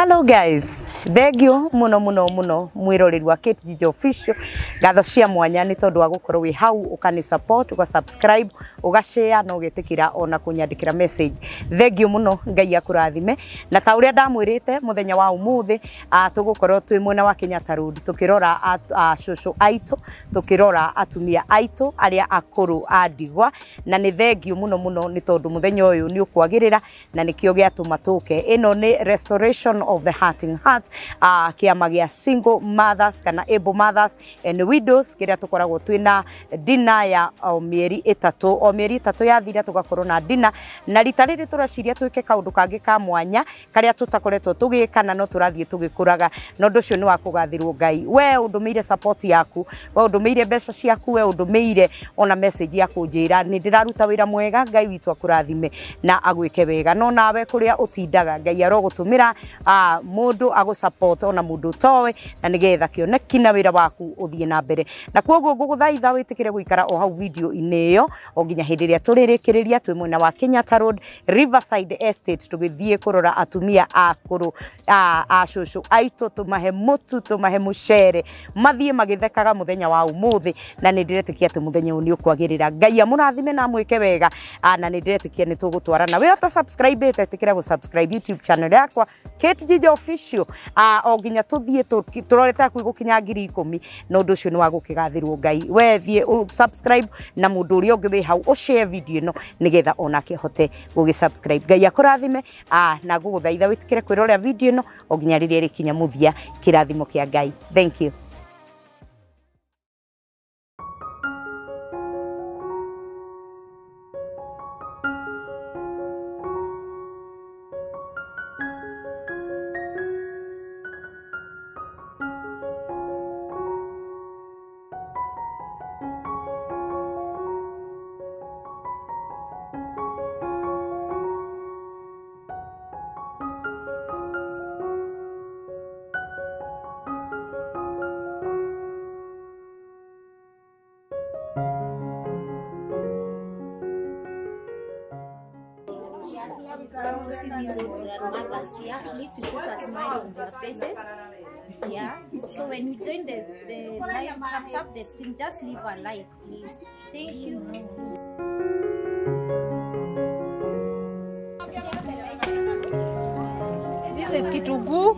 Hello guys, thank you muno muno muno mwiroreri wa Kate Jijo Official. Ngatho cia mwanya ni tondu wa gukorwo wi hau ukani support, uga subscribe, uga share na ugetikira ona kunyandikira message. Thank you muno, Ngai akurathime. Na ta uria ndamwirite muthenya wa umuthi tugukorwo twi mwena wa Kenyatta Road tukirora cucu aitu, tukirora atumia aitu aria akuru a ndigwa, na ni thank you muno muno ni tondu muthenya uyu ni ukwagirira na nikio giatuma tuke. Ino ni restoration of the hurting heart, kiama gia single mothers kana able mothers and widows kiria tukoragwo twina dina ya o mieri itatu, o mieri itatu yathira tugakorwo na dina, na rita riri turaciria twike kaundu kangi ka mwanya karia tutakoretwo tugika na no turathie tugikuraga, na undu ucio ni wa kugathirwo Ngai. We undumiire support yaku, we undumiire mbeca ciaku, we undumiire ona message ya kunjira ni ndiraruta wira mwega. Ngai witu akurathime na agwike wega. No nawe kuria utindaga Ngai arogutumira mundu agu support ona mundu towe, na nigetha kioneki na wira waku uthie na mbere. Na koguo nguguthaitha witikire guikara o hau video ini iyo o nginya hindi iria turirikiria twi mwena wa Kenyatta Road Riverside Estate tugithie kurora atumia akuru a cucu aitu, tumahe mutu, tumahe mucere, mathie magithekaga muthenya wa umuthi, na ni ndiretikia ati muthenya uyu ni ukwagirira. Ngai amurathime na amwike wega, na ni ndiretikia ni tugutwarana. We ota subscribe ĩte ĩtĩkĩra gũ subscribe YouTube channel yakwa Kate Jijo Official, o nginya tuthie turorete hakuhĩ gũkinya 10,000, na ũndũ ũcio nĩ wa gũkĩgathĩrwo Ngai. We thiĩ subscribe na mũndũ ũrĩa ũngĩ wĩ hau ũshare video ĩno nĩgetha onake ahote gũgĩ subscribe. Ngai akũrathime, na ngũgũthaitha wĩtĩkĩre kwĩrorera video ĩno o nginya rĩrĩa ĩrĩkinya mũthia. Kĩrathimo kĩa Ngai. Thank you. Come to see these old grandmothers here. At least we put a smile on their faces. Yeah. So when you join the live, tap tap the screen, just leave a like, please. Thank you. This is kitunguu.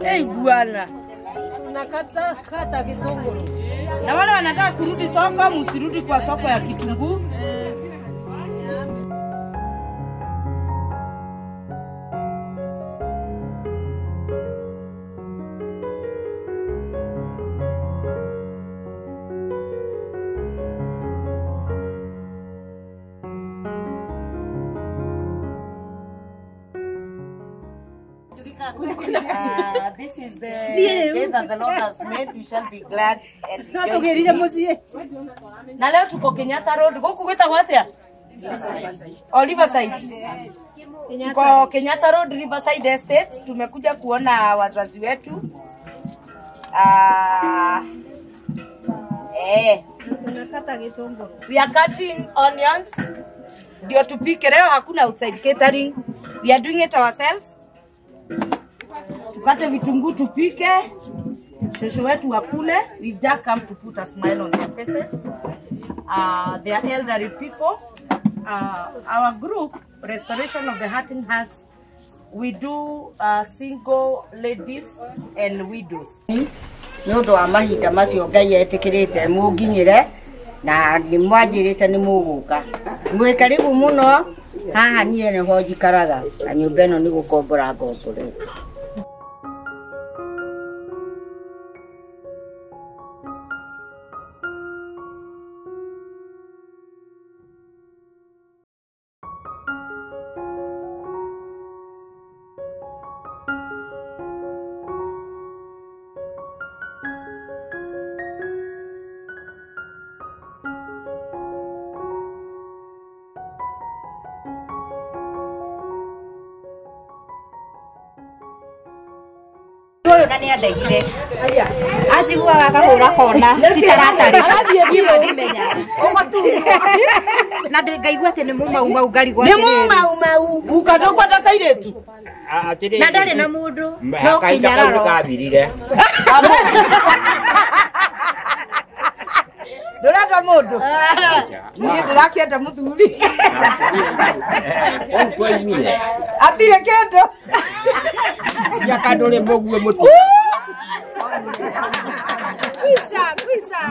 Hey bwana, tunakata kata kitunguu. Na wale wanataka kurudi soko, msirudi kwa soko ya kitunguu. This is the day that the Lord has made. We shall be glad and rejoice. Na leo tuko Kenyatta Road. Guku gwitagwo atia? O Riverside. Tuko Kenyatta Road Riverside Estate. Tumekuja kuona wazazi wetu. We are cutting onions. Ndio tupike leo, hakuna outside catering. We are doing it ourselves. Tukate vitunguu tupike, shosho wetu wakule. We've just come to put a smile on their faces. They are elderly people. Our group, Restoration of the Hurting Hearts, we do single ladies and widows. Nĩ ũndũ wa mahinda macio Ngai etĩkĩrĩte mũnginyĩre na nĩ mwanjĩrĩte nĩ mũgũka. Mwĩ karibu mũno haha niĩ nĩho njikaraga na nyũmba ĩno nĩ gũkombora ngomborete. na nĩ andegire. Anjiguaga akahũra kona citaratarĩ. Niĩ ndimenyaga. Na ngaigua atĩ nĩ mũmaumau ngarigwo Nĩ atĩrĩrĩ. mũmaumau. Guka ndũkwenda kairĩtu? Na ndarĩ na mũndũ no kahinda kau kĩnyararo. nĩkathirire. Ndũrenda mũndũ? Niĩ ndĩrakĩenda mũthuri. Kũu twaimire. Atirĩ kĩndũ. Ria kandũrĩ mũguo mũtu. Kwisha, kwisha.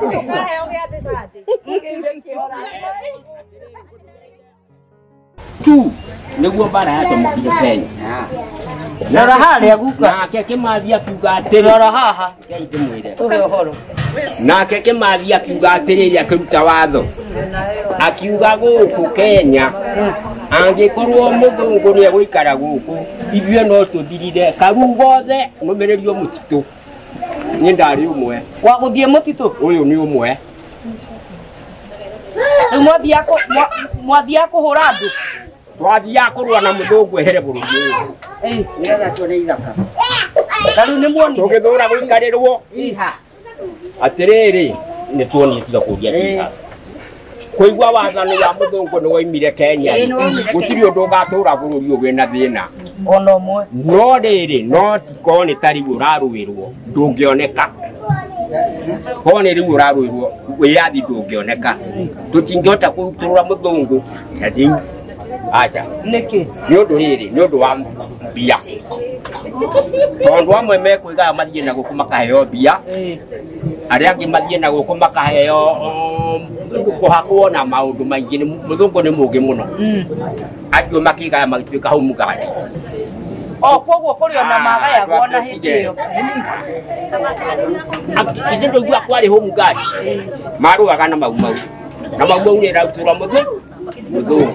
Tukaheo gĩathĩ Sunday. Tu nĩguo mbara yacomokire Kenya. Rora harĩa guka. Nake Kĩmathi akiuga atĩrĩ. Rora haha. Ngai ndĩmwĩre. Tũhe ũhoro. Nake Kĩmathi akiuga atĩrĩrĩ akĩruta watho. Akiuga gũkũ Kenya angĩkorwo mũthũngũ nĩ egũikara gũkũ ithuĩ no tũthirire karu gothe nũmĩrĩrio mũtitũ. Niĩ ndarĩ ũmwe. Wa gũthiĩ mũtitũ? Ũyũ nĩ ũmwe. Rĩu mwathiaga kũhũra andũ? Twathiaga kũrũa na mũthũngũ ehere bũrũri ũyũ. Nĩgetha tuone ithaka. Na rĩu nĩ muonire? Tũgĩthũra gũikarĩrwo. Atĩrĩrĩ nĩ tuonire tiga kũria tiga. Kũigua wathani wa mũthũngũ nĩ woimire Kenya. Ĩĩ, nĩ woimire Gũtirĩ ũndũ ũgatũra bũrũri ũyũ wĩna thĩna. Ona ũmwe. No rĩrĩ no korwo nĩ ta rĩu ũrarũĩrwo ndũngĩoneka. Korwo nĩ rĩu ũrarũĩrwo wĩyathi ndũngĩoneka. Tũtingĩhota kũrutũrũra mũthũngũ ta rĩu. Acha. Nĩkĩ? Nĩ ũndũ rĩrĩ nĩ ũndũ wa mbia. Tondũ amwe mekwĩgaga mathiĩ na gũkũ makaheo mbia. Arĩa angĩ mathiĩ na gũkũ makaheo kũhakwo na maũndũ maingĩ. Mũthũngũ nĩ mũũgĩ mũno. Acio makĩgaya magĩtuĩka hau mũgandi. O koguo kũrĩ ona magayagwo na hĩndĩ ĩyo. Ithe ndũigua kwarĩ home guard. Marũaga na mau mau. Na mau mau nĩ ĩrarutũra mũthũngũ.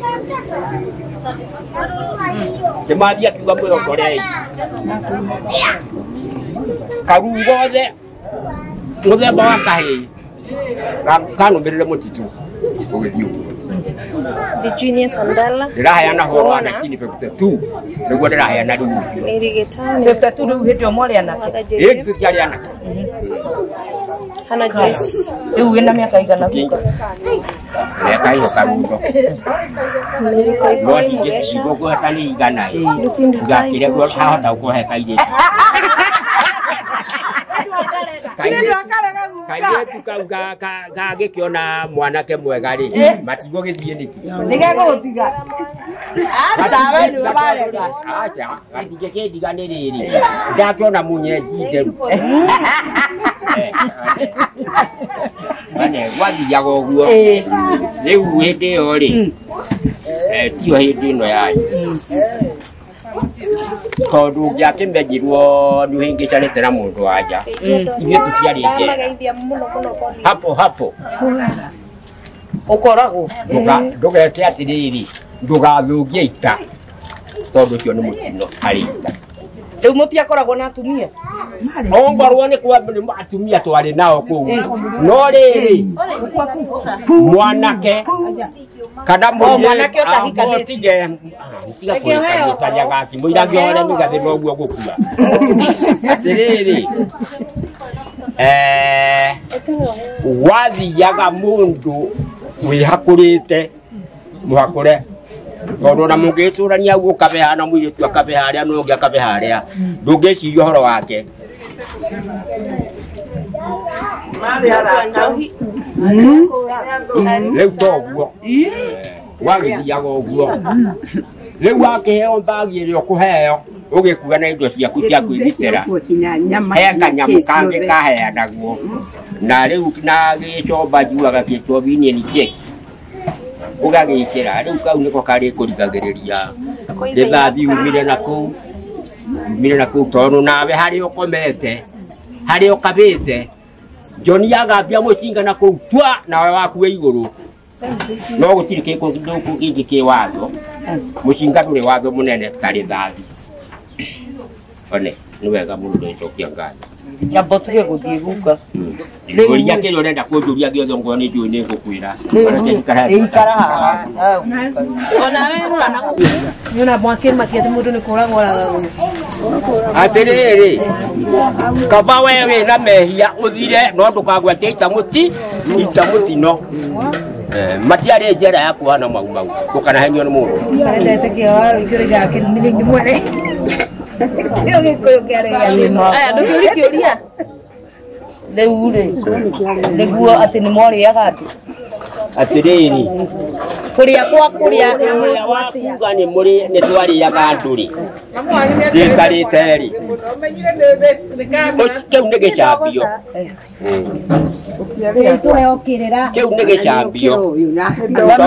Kĩmathi akiuga mwĩhokorei. Karu gothe mũthemba wa kahĩĩ kanũmĩrĩre mũtitũ ũgĩthiĩ ũguo. Virginia Sandala. Ndĩraheana ũhoro wa 1952 nĩguo ndĩraheana rĩu. Mary Gitani. 52 rĩu hĩndĩ ĩyo mwarĩ anake. Ĩĩ tũtiarĩ anake. Hannah Joyce. Rĩu wĩna mĩaka igana guka? Mĩaka ĩyo karundo. No ndingĩkũheta nĩ igana ĩ. Ngakĩre hahota gũkũhe kairĩtu. Kairĩtu kau gagĩkĩona mwanake mwega rĩ matigũgĩthiĩ nĩkĩ? Nĩgegũgũtiga. Aca we nĩwe warega. Aca gatingĩkĩndiga nĩ rĩrĩ ndakĩona mũnyenji nderu. Ane gwathiaga ũguo. Rĩu hĩndĩ ĩyo rĩ tiyo hĩndĩ ĩno yarĩ. Tondũ ũngĩakĩmenyirwo nĩ ũhĩngĩcanĩte na mũndũ wa nja. Ithuĩ tũtiarĩ njera. Hapo hapo. Ũkoragwo. Ndũgeke atĩrĩrĩ ndũgathũkie ita tondũ ũcio nĩ mũtino harĩ ita. Rĩu mũtiakoragwo na atumia? Ongorwo nĩ kwa atumia twarĩ nao kũu. No rĩrĩ mwanake kana O mwanake ũtahikanĩtie. Tige tiga kũhĩtania gaki mũira ngĩhore mĩgathĩ noguo gũkua. Atĩrĩrĩ wathiaga mũndũ wĩhakũrĩte mũhakũre tondũ ona mũngĩcũrania ũguo ũkabe haha na mũirĩtu akabe harĩa na ũngĩ akabe harĩa ndũngĩciria ũhoro wake. Rĩu toguo wagĩthiaga ũguo rĩu wakĩheo mbagi ĩrĩa ũkũheo ũgĩkua na indo ciaku cia kwĩgitĩra he kanyamũ kangĩ kaheanagwo na rĩu na gĩcomba njuaga gĩcobi-inĩ ningĩ ũgagĩkĩra rĩu kau nĩko karĩkũrigagĩrĩria rĩthathi umire na kũu umire na kũu tondũ nawe harĩa ũkomete harĩa ũkabĩte Joni agambia mũcinga na kũu tua nawe waku wĩ igũrũ no gũtirĩ kĩndũ kĩngĩ kĩ watho mũcinga ndũrĩ watho mũnene ta rĩthathi one. Nĩ wega mũno ndĩcokia ngatho. Nyambo tuge gũthiĩ guka. Ngũria kĩrĩa ũrenda kũnjũria gĩothe ngorwo nĩ njũĩ nĩ ngũkwĩra. Ĩikara haha. Onawe rora na gũkũ. Nĩ mwakĩmakia atĩ mũndũ nĩ kũragwo oragagwo. Atĩrĩrĩ, kaba we wĩna mehia ũthire no ndũkagwate ita mũtino. Matiarĩ njĩra ya kuhana mau mau ndũkanahenio nĩ mũndũ. Endete kĩo warũingĩrĩra kĩrumĩrĩ mwene. Kĩo gĩkũyũ kĩarĩ gĩa. Aya ndũkĩũrie kĩũria. Rĩu rĩ nĩguo atĩ nĩ mwarĩaga andũ. Atĩrĩrĩ, kũrĩa kwa kũrĩa ũrĩa wa kuga nĩ mũrĩ nĩ twarĩaga andũ rĩ ndĩkarĩte rĩ kĩu nĩ gĩcambio. Kĩu nĩ gĩcambio.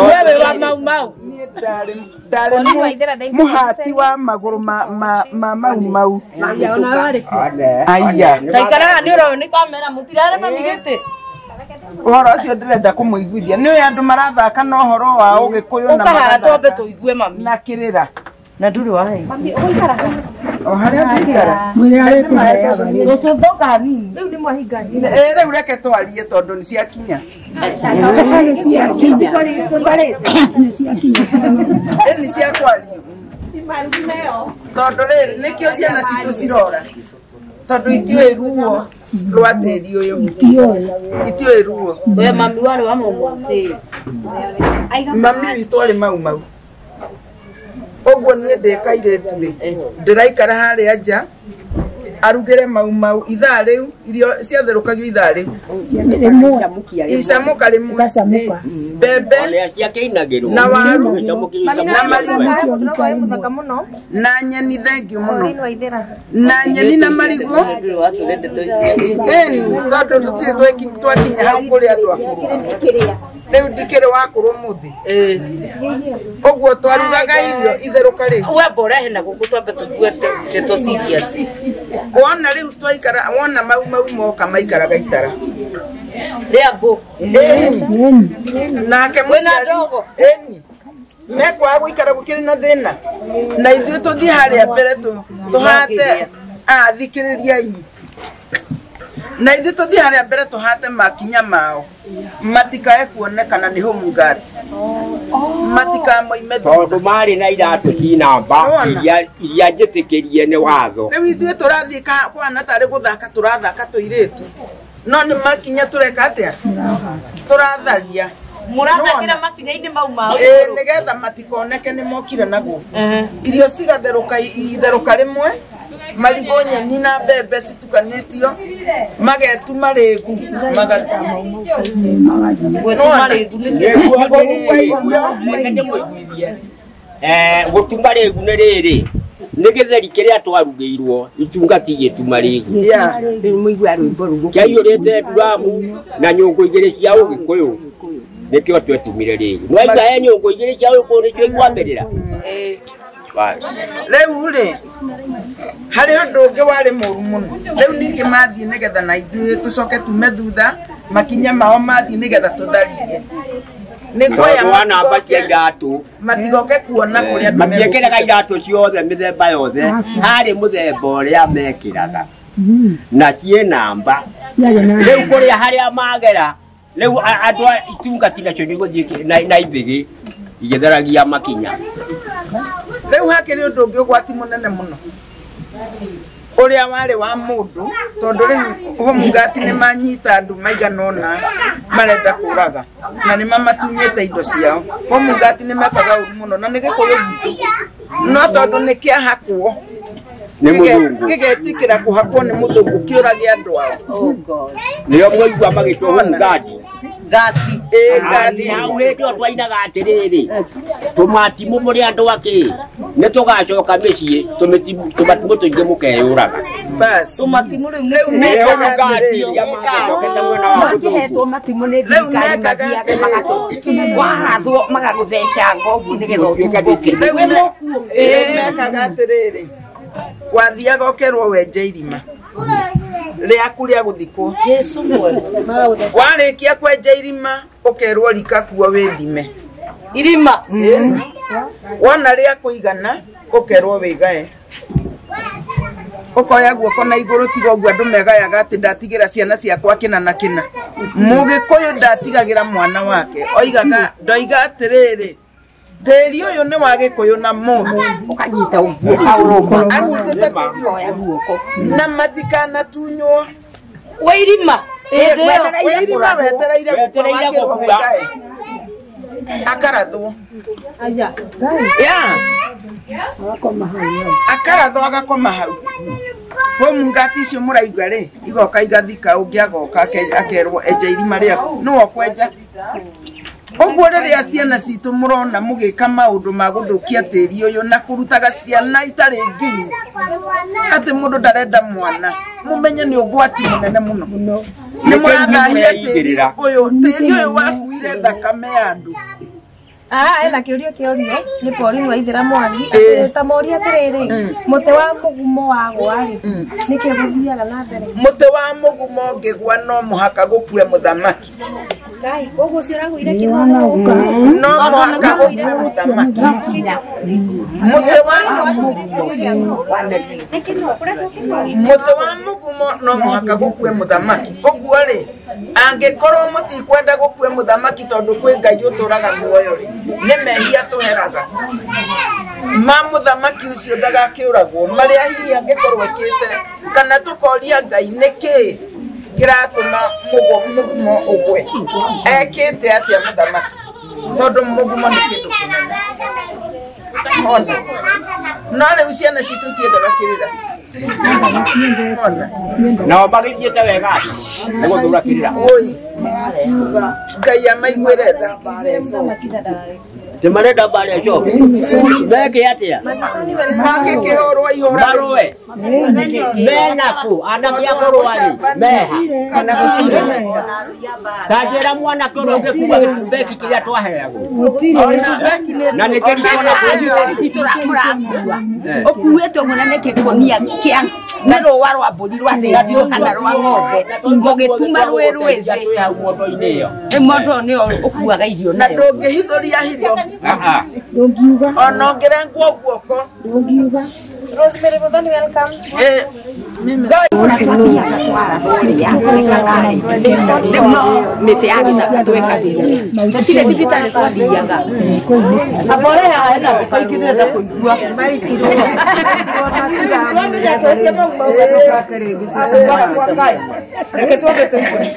Wewe wa mau mau. Ndarĩ mũhati wa magũrũ ma mau mau. Aya. Taikaraga nĩ ũroĩ nĩ kamera mũtirarĩ mami gĩtĩ. Ũhoro ũcio ndĩrenda kũmũiguithia nĩ ũyũ andũ marathaka na ũhoro wa ũgĩkũyũ na ũkahaha twambe tũigue mami na kĩrĩra na ndũrĩ wa mami ũgũikara o harĩa ndikara tũcũthũka hanini rĩu nĩ mwahinga ĩ rĩu reke twarie tondũ nĩ ciakinya nĩ cia kwario tondũ rĩrĩ nĩkĩo ciana citũ cirora tondũ itiũĩ ruo rwa tĩri ũyũ itiũĩ ruo. We mami warĩ wa mau mau mami witũ arĩ mau mau ũguo niĩ ndĩ kairĩtu rĩ ndĩraikara harĩa nja arugĩre mau mau ithaa rĩu irio ciatherũkagio ithaa rĩu icamũka rĩmwe mbembe na waru na marigũ na nyeni thengiũ mũno na nyeni na marigũ ĩni tondũ tũtirĩ twakinya hau kũrĩ andũ akũrũ rĩu ndikĩrĩ wakũrwo mũthĩ ũguo twarugaga irio itherũka rĩu wamba ũrehe na gũkũ twambe tũigue ndeto serious. Wona rĩu twaikara wona mau mau moka maikaraga itara rĩa ngũ nake mũciari ĩni mekwaga gũikara gũkĩrĩ na thĩna na ithuĩ tũthiĩ harĩa mbere tũhate athikĩrĩriai na ithuĩ tũthiĩ harĩa mbere tũhate makinya mao matikae kuonekana nĩ homugati matikamoime tondũ marĩ na iratũ cinamba iria njĩtĩkĩrie nĩ watho. Rĩu ithuĩ tũrathiĩ kũhana tarĩ gũthaka tũrathaka tũirĩtu no nĩ makinya tũreka atĩa tũratharia mũrathakĩra makinya-inĩ mau mao ĩ nĩgetha matikoneke nĩ mokire na gũkũ irio cigatherũka itherũka rĩmwe marigũ nyeni na mbembe citukanĩtio magetu marĩgu gũtuma rĩgu nĩ rĩrĩ nĩ gĩtheri kĩrĩa twarugĩirwo itungati gĩtuma rĩgu kĩaiyũrĩte nduramu na nyũngũ igĩrĩ cia ũgĩkũyũ nĩkĩo twetumire rĩgu nĩwaigua he nyũngũ igĩrĩ cia ũgĩkũyũ nĩcio ikwambĩrĩra. Rĩu rĩ harĩ ũndũ ũngĩ warĩ mũru mũno rĩu ningĩ mathiĩ nĩgetha na ithuĩ tũcoke tume thutha makinya mao mathiĩ nĩgetha tũtharie matigoke kuona kũrĩa andũ matiĩkĩraga iratũ ciothe mĩthemba yothe harĩ mũthemba ũrĩa mekĩraga na ciĩ namba rĩu kũrĩa harĩa magera rĩu andũ a itungati nacio nĩgũthiĩ na ithĩgĩ igĩtharagia makinya. Rĩu hakĩrĩ ũndũ ũngĩ ũgwati mũnene mũno ũrĩa warĩ wa mũndũ tondũ rĩu homugati nĩ manyita andũ maigana ũna marenda kũraga na nĩ mamatunyĩte indo ciao. Homugati nĩ mekaga ũru mũno na nĩ gĩkũyũ gitũ no tondũ nĩ kĩahakwo nĩ mũthũngũ gĩgetĩkĩra kũhakwo nĩ mũthũngũ kĩũrage andũ ao nĩo mwaigua magĩtwo homugati gati gati hau hĩndĩ ĩyo twainaga atĩrĩrĩ tũmatimũ mũrĩ andũ akĩ nĩ tũgacoka mĩciĩ tũmatimũ tũingĩ mũkeyũraga tũmatimũ rĩu rĩu mekaga mangĩhetwo matimũ nĩ thirikari mathiage warathwo magagũthecanga ũguo nĩgetha ũtumbũke. Rĩu mekaga atĩrĩrĩ wathiaga ũkerwo wenje irima rĩaku rĩa gũthikwo Jesu mwega warĩkia kwenja irima ũkerwo rika kuo wĩthime irima wona rĩa kũigana ũkerwo wĩgae Ukoya guoko na iguru tiga uguo andu megayaga ati ndatigira ciana ciakwa kina na kina. Mugikuyu ndatigagira mwana wake. Oigaga ndoiga atiriri tĩri ũyũ nĩ wa Gĩkũyũ na mũndũ ũkanyita ũguo ũkaũrũma anyitĩte tĩri oya guoko na matikanatunywo Wairima Wairima wetereire gũkua akarathwo ya akarathwo agakoma hau ngati icio mũraigua rĩ igoka igathika ũngĩ agoka akerwo enja irima rĩaku nĩwe ũkwenja. Ũguo rĩrĩa ciana citũ mũrona mũgĩka maũndũ ma gũthũkia tĩri ũyũ na kũrutaga ciana itarĩ nginyu atĩ mũndũ ndarenda mwana mũmenye nĩ ũgwati mũnene mũno. Nĩ mũrathahia tĩri ũyũ wakuire thakame ya andũ. Ena kĩũria kĩorio nĩ Pauline Waithera Mwangi ta moria atĩrĩrĩ mũtĩ wa mũgumo wagwa rĩ nĩkĩ gũthiaga na mbere? Mũtĩ wa mũgumo ũngĩgwa no mũhaka gũkue mũthamaki. Ngai ũguo ũcio ũragũire kĩmwana no mũhaka gũkue mũthamaki. Mũtĩ wa mũgumo no mũhaka gũkue mũthamaki. Ũguo rĩ angĩkorwo mũtikwenda gũkue mũthamaki tondũ kwĩ Ngai ũtũraga muoyo rĩ nĩ mehia tũheraga ma mũthamaki ũcio ndagakĩũragwo marĩa hihi angĩkorwo ekĩte kana tũkoria Ngai nĩkĩ kĩratũma mũgumo ũgwe ekĩte atĩa mũthamaki tondũ mũgumo nĩ kĩndũ kĩnene. Ona no rĩu ciana citũ itiendaga kĩrĩra. Ona nao magĩthiĩte wega nĩ gũthura kĩrĩra. Oi Ngai amaiguĩre tha. Nĩ marenda mbara ĩcoke meke atĩa mangĩkĩhũrwo ihũra marũe mena kũ anake a kũrũa rĩ meha kana gũtirĩ ta njĩra mwanake ũrĩa ũngĩkua gĩkumbeki kĩrĩa twaheagwo na nĩ kĩritũ ona tũrakua ũkuĩte ũguo na nĩ kĩkũnia kĩa nĩ rũa rwa mbũri rwathĩnjirwo kana rwa ng'ombe mũgĩtuma rwĩ rwĩthĩ hau mondo-inĩ ĩyo nĩ mondo nĩyo ũkuaga irio na nayo ndũngĩhithũria hitho ona ũngĩrengwo guoko. Rosemary Muthoni, welcome. Rĩu no mĩtĩ ya gĩthaka twekagĩrwo tũtirĩ thibitarĩ twathiaga. Abore haha hena thikũ ingĩ ndĩrenda kũigua. Reke twambe tũigue.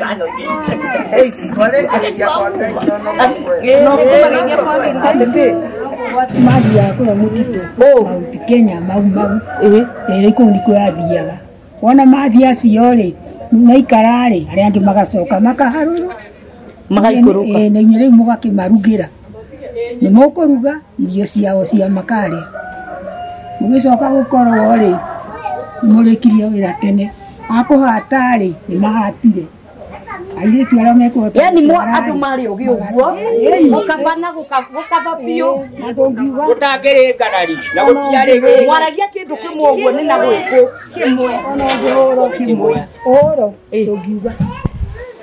Mathiaga kũrĩa mũtitũ Mount Kenya Mau Mau ĩrĩ kũu nĩkuo yathiaga. Wona mathiĩ acio rĩ maikara rĩ arĩa angĩ magacoka makaharũrwo magaikũrũka na inyuĩ rĩu mũgakĩmarugĩra nĩ mũkũruga irio ciao cia makarĩa mũgĩcoka gũkorwo rĩ mũrĩkirie wĩra tene akũhata rĩ nĩ mahatire airĩtu arĩa mekũhota yani mo andũ marĩ ũgĩ ũguo gũkabana gũkaba biũ gũtakĩrĩ ngarari na gũtiarĩ mwaragia kĩndũ kĩmwe ũguo nĩ na gwĩkũ kĩmwe ona ũngĩhũrwo kĩmwe ũhũrwo ndũngiuga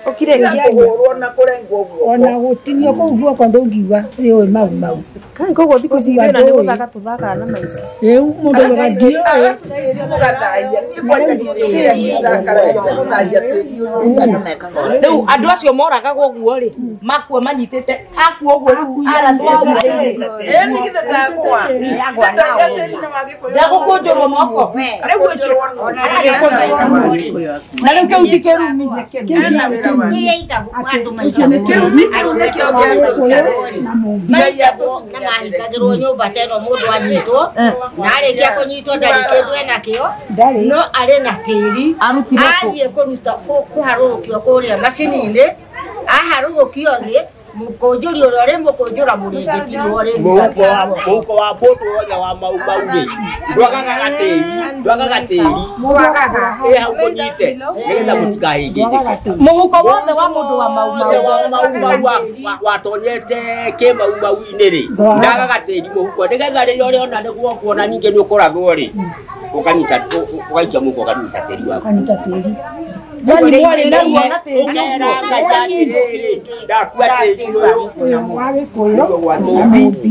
kũhũrwo na kũrengwo guoko ona gũtinio kũu guoko ndũngiuga rĩũĩ Mau Mau. Kai koguo thikũ ici thĩna nĩ gũthaka tũthakaga na maica. Rĩu mũndũ augaga ndiũĩ mũgathahia niĩ kwanja kĩrĩa kĩrakaragia gũthahia tĩri ũyũ. Rĩu andũ acio moragagwo ũguo rĩ makua manyitĩte akua ũguo rĩu arathwo Ĩĩ nĩ githĩ ndagũa ndoiga tĩri nĩ wa Gĩkũyũ ndagũkũnjũrwo moko rĩu ũcio na rĩu kĩu ti kĩrumi ena wĩra wake Kĩrĩa itagwo andũ maitagwo kĩrumi kĩu nĩkĩo gĩatũkia rĩrĩ Ngai na mahingagĩrwo nyũmba ta ĩno mũndũ anyitwo na arĩkia kũnyitwo ndarĩ kĩndũ enakĩo no arĩ na tĩri athiĩ kũruta kũharũrũkio kũrĩa macini-inĩ aharũrũkio thĩ mũkũnjũri ũrĩa ũrĩ mũkũnjũra mũrĩngĩti ũrĩ mũhuko wa mũndũ wothe wa Mau Mau rĩ ndwagaga gatĩri ndwagaga tĩri ĩ hau mũnyite nĩgetha mũtikahĩngĩcĩke mũhuko wothe wa mũndũ wa Mau wothe wa Mau Mau watonyete kĩ Mau Mau-inĩ rĩ ndagaga tĩri mũhuko nĩgetha rĩrĩa ũrĩona nĩguo kuona ningĩ nĩ ũkũragwo rĩ ũkanyita ũgaikia mũhuko ũkanyita tĩri waku ũkanyita tĩri. Yani mwarĩ na ruo na tĩri. Ũkera Ngai atĩrĩrĩ, ndakua tĩri ũyũ. Wa Gĩkũyũ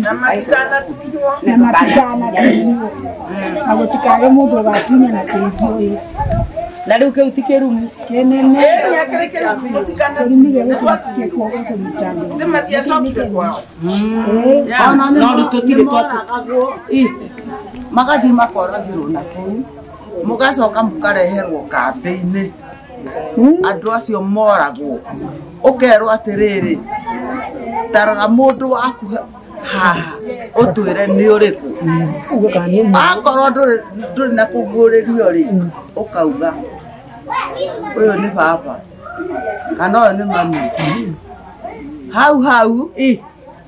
na matikanatunywo na matikanatunywo na gũtikage mũndũ ũgatunya na tĩri ũyũ. Na rĩu kĩu ti kĩrumi kĩnene. Nĩ matiacokire kwao. No rĩu tũtirĩ twatu. Magathiĩ makoragĩrwo na kũu mũgacoka mũkareherwo kambĩ-inĩ andũ acio moragwo ũkerwo atĩrĩrĩ tarora mũndũ waku haha ũtwĩre nĩ ũrĩkũ akorwo ndũrĩ na kũguũrĩrio rĩ ũkauga ũyũ nĩ baba kana ũyũ nĩ mami hau hau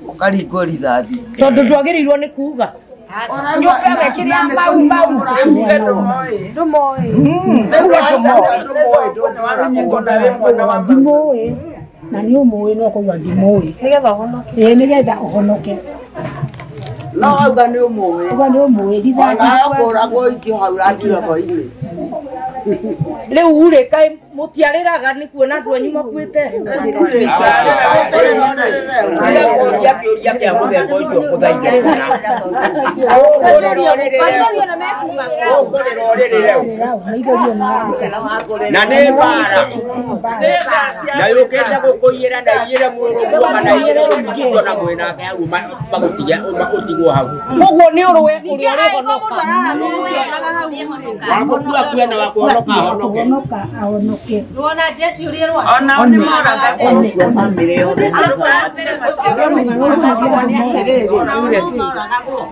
ũkaringwo rithathi tondũ ndwagĩrĩirwo nĩ kuuga nyũmba wekĩrĩa mau mau ndimũĩ na nĩ ũmũĩ no kauga ndimũĩ nĩgetha ũhonoke. Ĩĩ nĩgetha ũhonoke no auga nĩ ũmũĩ auga nĩ ũmũĩ rithathi ona kũragwo ingĩ hau ratirabo-inĩ rĩu rĩ kaĩ mũtiarĩraga nĩ kuona andũ anyu makuĩte Ũrĩa kĩũria kĩa mũthemba ũcio ngũthaithe ũkũrĩra ũrĩrĩ na nĩ mbara na yũkĩte gũkũiyĩra na iyĩre mũrũguo kana iyĩre mũthigwo na mwĩnake hau magũtige ũtigwo hau koguo nĩ ũrũe ũrĩa ũrĩhonoka wagũkua kue na wakũhonoka ahonoke ahonoka ahonoke Nĩwona Jesu ũrĩa ĩrũaga? Onao nĩ moraga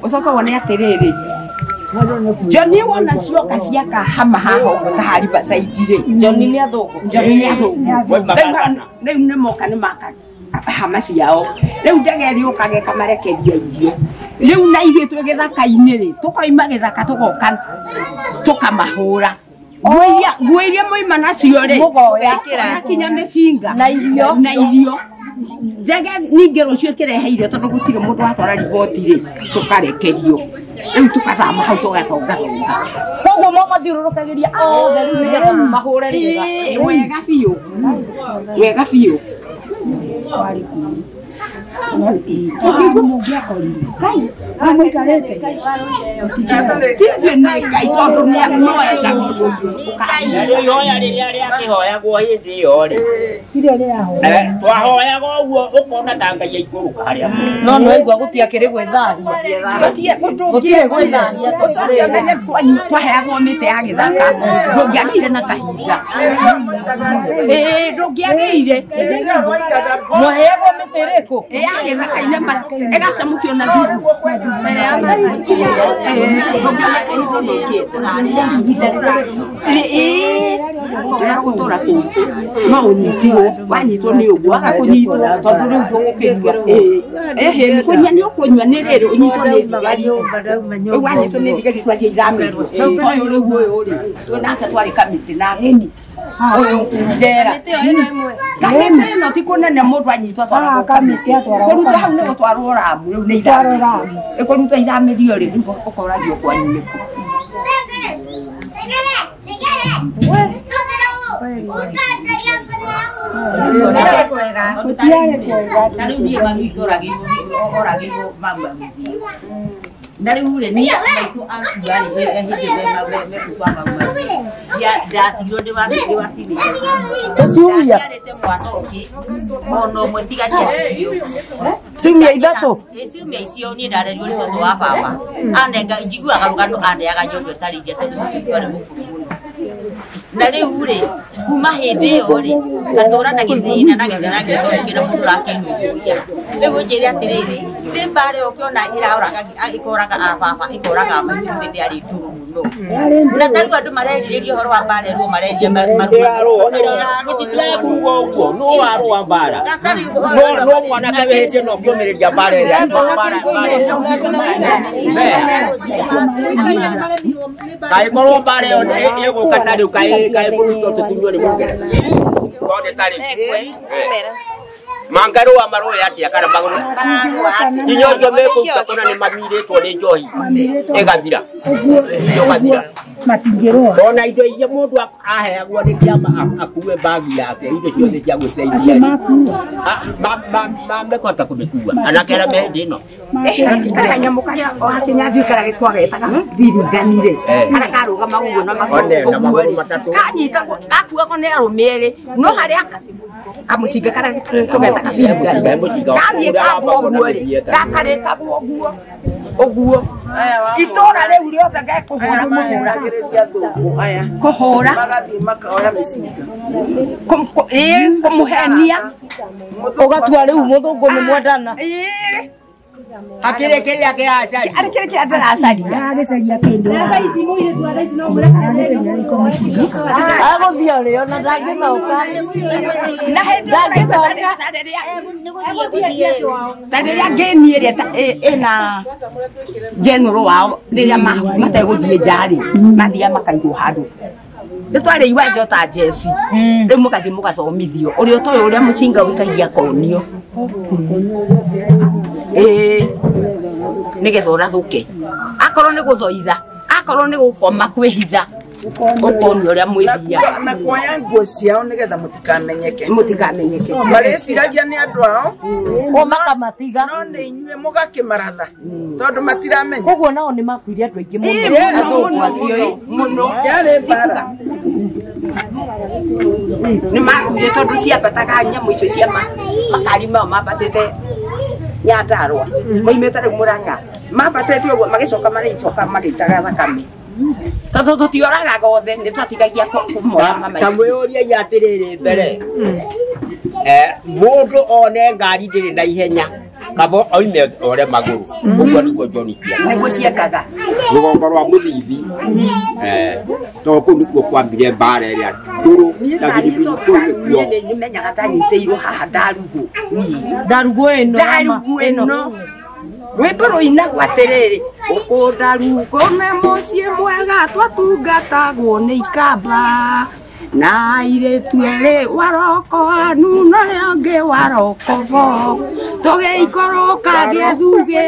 Ũcoka wone atĩrĩrĩ Johnny wona cioka ciaka hama haha ũguo ta ha Riverside rĩ Johnny nĩ athũngũ Johnny nĩ athũngũ rĩu nĩ moka nĩ maka hama ciao rĩu ndege ĩrĩũkaga ĩkamarekeria irio rĩu na ithuĩ twĩ gĩthaka-inĩ rĩ tũkoima gĩthaka tũgoka tũkamahũra nguo iria moima nacio rĩ kinya mĩcinga na irio na irio ndege ningĩ rũciũ ĩkĩrehe irio tondũ gũtirĩ mũndũ watwara riboti rĩ tũkarekerio rĩu tũkathama hau tũgathongathonga koguo mamathiũrũrũkagĩria othe rĩu nĩgetha mahũre rĩega wega biũ wega biũ warĩ kũu tũkĩigua mũngĩakorirwo kai amũikarĩte tithuĩ nĩ Ngai tondũ noendaga ũndũ ũcio Narĩo ihoya rĩrĩa rĩakĩhoyagwo hĩndĩ ĩyo rĩ iria rĩrahoya twahoyaga ũguo ũkona ta Ngai aikũrũka harĩa no nĩ waigua gũtiakĩrĩ gwĩthahia gũtirĩ gwĩthahia ũcoke ũmenye twaheagwo mĩtĩ ya gĩthaka ndũngĩagĩire na kahinda ĩĩ ndũngĩagĩire mwaheagwo mĩtĩ ĩrĩkũ ya gĩthaka-inĩ ĩgacamũkio na thubu gũtũra kũu no ũnyitirwo wanyitwo nĩ ũguo waga kũnyitwo tondũ rĩu ndũgũkĩnyua ĩhĩ kũnyua nĩ ũkũnyua nĩ rĩrĩ ũnyitwo nĩ thigari rĩu wanyitwo nĩ thigari twathiĩ ithamĩrio ũyũ rĩu ũyũ rĩ twĩ nake twarĩ kamĩtĩ nake ũyũ njera kamĩtĩ ĩno ti kũnene mũndũ anyitwo atwaragwo kamĩtĩ atwaragwo kũrutwo hau nĩ gũtwarwo Ramu rĩu nĩ ithamĩrio ĩkũrutwo ithamĩrio rĩ rĩu ũkoragio kwanyu nĩkuo gũtiarĩ kwega Ta rĩu niĩ mami witũ oragĩirwo mau agĩthiĩ na rĩu rĩ niĩ maitũ akua rĩ hĩndĩ ĩyo mekuu kwa mau ndatigirwo ndĩ wa teenager. Ciumia? Ndaciarĩte mwana ũngĩ ona ũmwe tiga ciatigirwo ciumia ithatũ Ĩ ciumia icio niĩ ndarerirwo nĩ cũcũ wa baba anenga njiguaga rũgano aneaga njohua ĩtarĩ iria tondũ cũcũ witũ arĩ mũkũrũ mũno na rĩu rĩ kuma hĩndĩ ĩyo rĩ ngatũra na gĩthĩna na gĩthĩna na gĩthĩna tondũ kĩna mũndũ ũrakĩnũmbũiya rĩu ũnjĩre atĩrĩrĩ githĩ mbara ĩyo ũkĩona ĩraũraga ĩkoraga a baba ĩkoraga a maitũ githĩ ndĩarĩ ndũru mũno na ta rĩu andũ marerirĩria ũhoro wa mbara ĩrwo mareria gũtitiaga kuuga ũguo nũ warũa mbara no mwanake wĩhĩtie no ũkĩũmĩrĩria mbara ĩrĩa kaĩ korwo mbara ĩyo ĩgũka ta rĩu kaĩ kũrutwo tũtunywo nĩ mũngeretha tondũ ta rĩu Mangarũa marũe atĩa kana magũrũ nginya ũcio mekũruta kũna nĩ mamirĩtwo nĩ njohi ĩgathira ĩgathira matingĩrũa ona indo iria mũndũ aheagwo nĩ kĩama akue bagi yake indo ciothe cia gwĩteithia mekũhota kũmĩkua anake arĩa me hĩndĩ ĩno kanyamũ karĩa o hakinya karĩa twagetaga biringanire karĩa karũgama ũguo na magũrũ matatũ kanyitagwo gakuagwo nĩ arũme erĩ no harĩa kamucinga karĩa tũgetaga biringani kathiĩ kambwo ũguo rĩ gakarĩkagwo ũguo ũguo itũra rĩu rĩothe gekũhũra kũhũra magathiĩ makaoya mĩcinga ĩĩ kũmũhenia ũgatua rĩu mũthũngũ nĩ mwendana ĩĩ hakĩrĩ kĩrĩa kĩracaria arĩ kĩrĩa kĩrĩa ndĩracaria aragĩcaria kĩndũ agũthiĩ ũrĩo na ndangĩcoka na hĩndĩ ta rĩrĩa ngĩni ĩrĩa ĩna general wao rĩrĩa mategũthiĩ nja rĩ mathiaga makaigwo handũ nĩ twarĩ iwanja ta jeci rĩu mũgathiĩ mũgathomithio ũrĩa ũtoĩ ũrĩa mũcinga ũikagia akonio ĩĩ nĩgetha ũrathũke akorwo nĩ gũthoitha akorwo nĩ gũkoma kwĩhitha ũkonio ũrĩa mwĩthiaga na kuoya nguo ciao nĩgetha mũtikamenyeke mũtikamenyeke marĩciragia nĩ andũ ao o makamatiga no nĩ inyuĩ mũgakĩmaratha tondũ matiramenya koguo nao nĩ makuire andũ aingĩ mũno athũngũ acio ĩ mũno yarĩ mbara nĩ makuire tondũ ciambataga nyamũ icio cia makari mao mambatĩte Nyandarua moimĩte rĩu Mũrang'a mambatĩte ũguo magĩcoka marĩcoka magĩitaga thakame tondũ tũtioragaga othe nĩ twatigagia kũmora mama ta mwĩyũriai atĩrĩrĩ mbere mũndũ one ngari ndĩrĩ na ihenya kabo oime ore magũrũ ũguo nĩguo John Kia nĩguo ciekaga rũgongo rwa mũthithi tondũ kũu nĩkuo kwambire mbara ĩrĩa ndũrũ na biribiri kũu nĩkuo nĩmenyaga ndanyitĩirwo haha ndarugũ ndarugũ ĩno ndarugũ ĩno rwĩmbo rũinagwo atĩrĩrĩ ũkũ ndarugũ nĩ mũciĩ mwega twatungatagwo nĩ ikamba na airĩtu erĩ waroko anu na ũrĩa ũngĩ warokobo tũgĩikũrũka gĩa thugĩ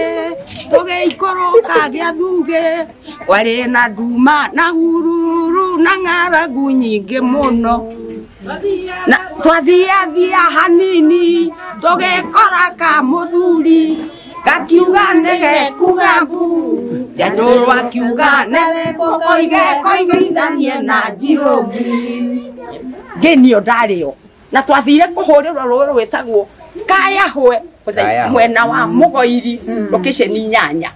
tũgĩikũrũka gĩa thugĩ kwarĩ na nduma na gururu na ng'aragu nyingĩ mũno na twathiathia hanini tũgĩkora ka mũthuri gakiuga nĩgekuga mbu njanjũrũ akiuga nĩkoige koigithanie na njirũngi ngĩnio ndarĩo na twathire kũhũrĩrwo rũĩ rwĩtagwo Kayahwe mwena wa Mũgoiri location inyanya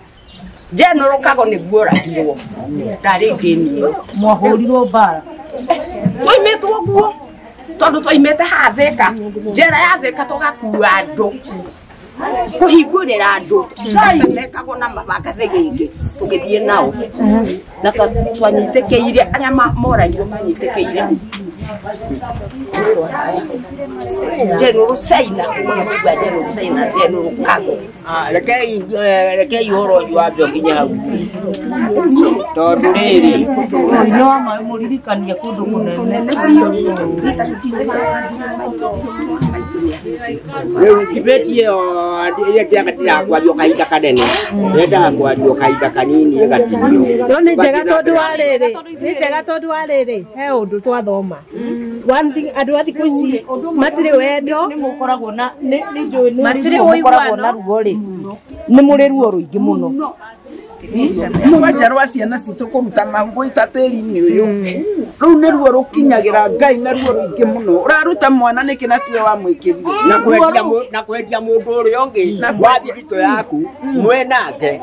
General Kago nĩguo oragirwo ndarĩ ngĩnio mwahũrirwo mbara twaimĩtwo guo tondũ twaimĩte haha Thika njera ya Thika tũgakua andũ kũhingũrĩra andũ mekagwo na mabanga thĩgĩngĩ tũgĩthiĩ nao na twanyitĩkĩire arĩa moragirwo manyitĩkĩire General Saina ũrĩa General Saina General Kago rekei ũhoro ũcio wambe ũkinye hau tondũ rĩrĩ no mũririkanie kũndũ kũnene rĩu debate ĩyo ĩrĩa ndĩrakwario kahinda kanene yendaga kwario kahinda kanini ĩgatinio no nĩ njega tondũ wa rĩrĩ nĩ njega tondũ wa rĩrĩ he ũndũ twathoma one thing andũ a thikũ ici matirĩ wendo nĩ mũkoragwo na nĩ njũĩ matirĩ ũiguano na ruo rĩ nĩ mũrĩ ruo rũingĩ mũno kwanja rwa ciana citũ kũruta mahu gũita tĩri-inĩ ũyũ rũu nĩ ruo rũkinyagĩra Ngai na ruo rũingĩ mũno ũraruta mwana nĩkĩ na tiwe wamwĩkĩrire na kwendia mũndũ ũrĩa ũngĩ wa thiritũ yaku mwenake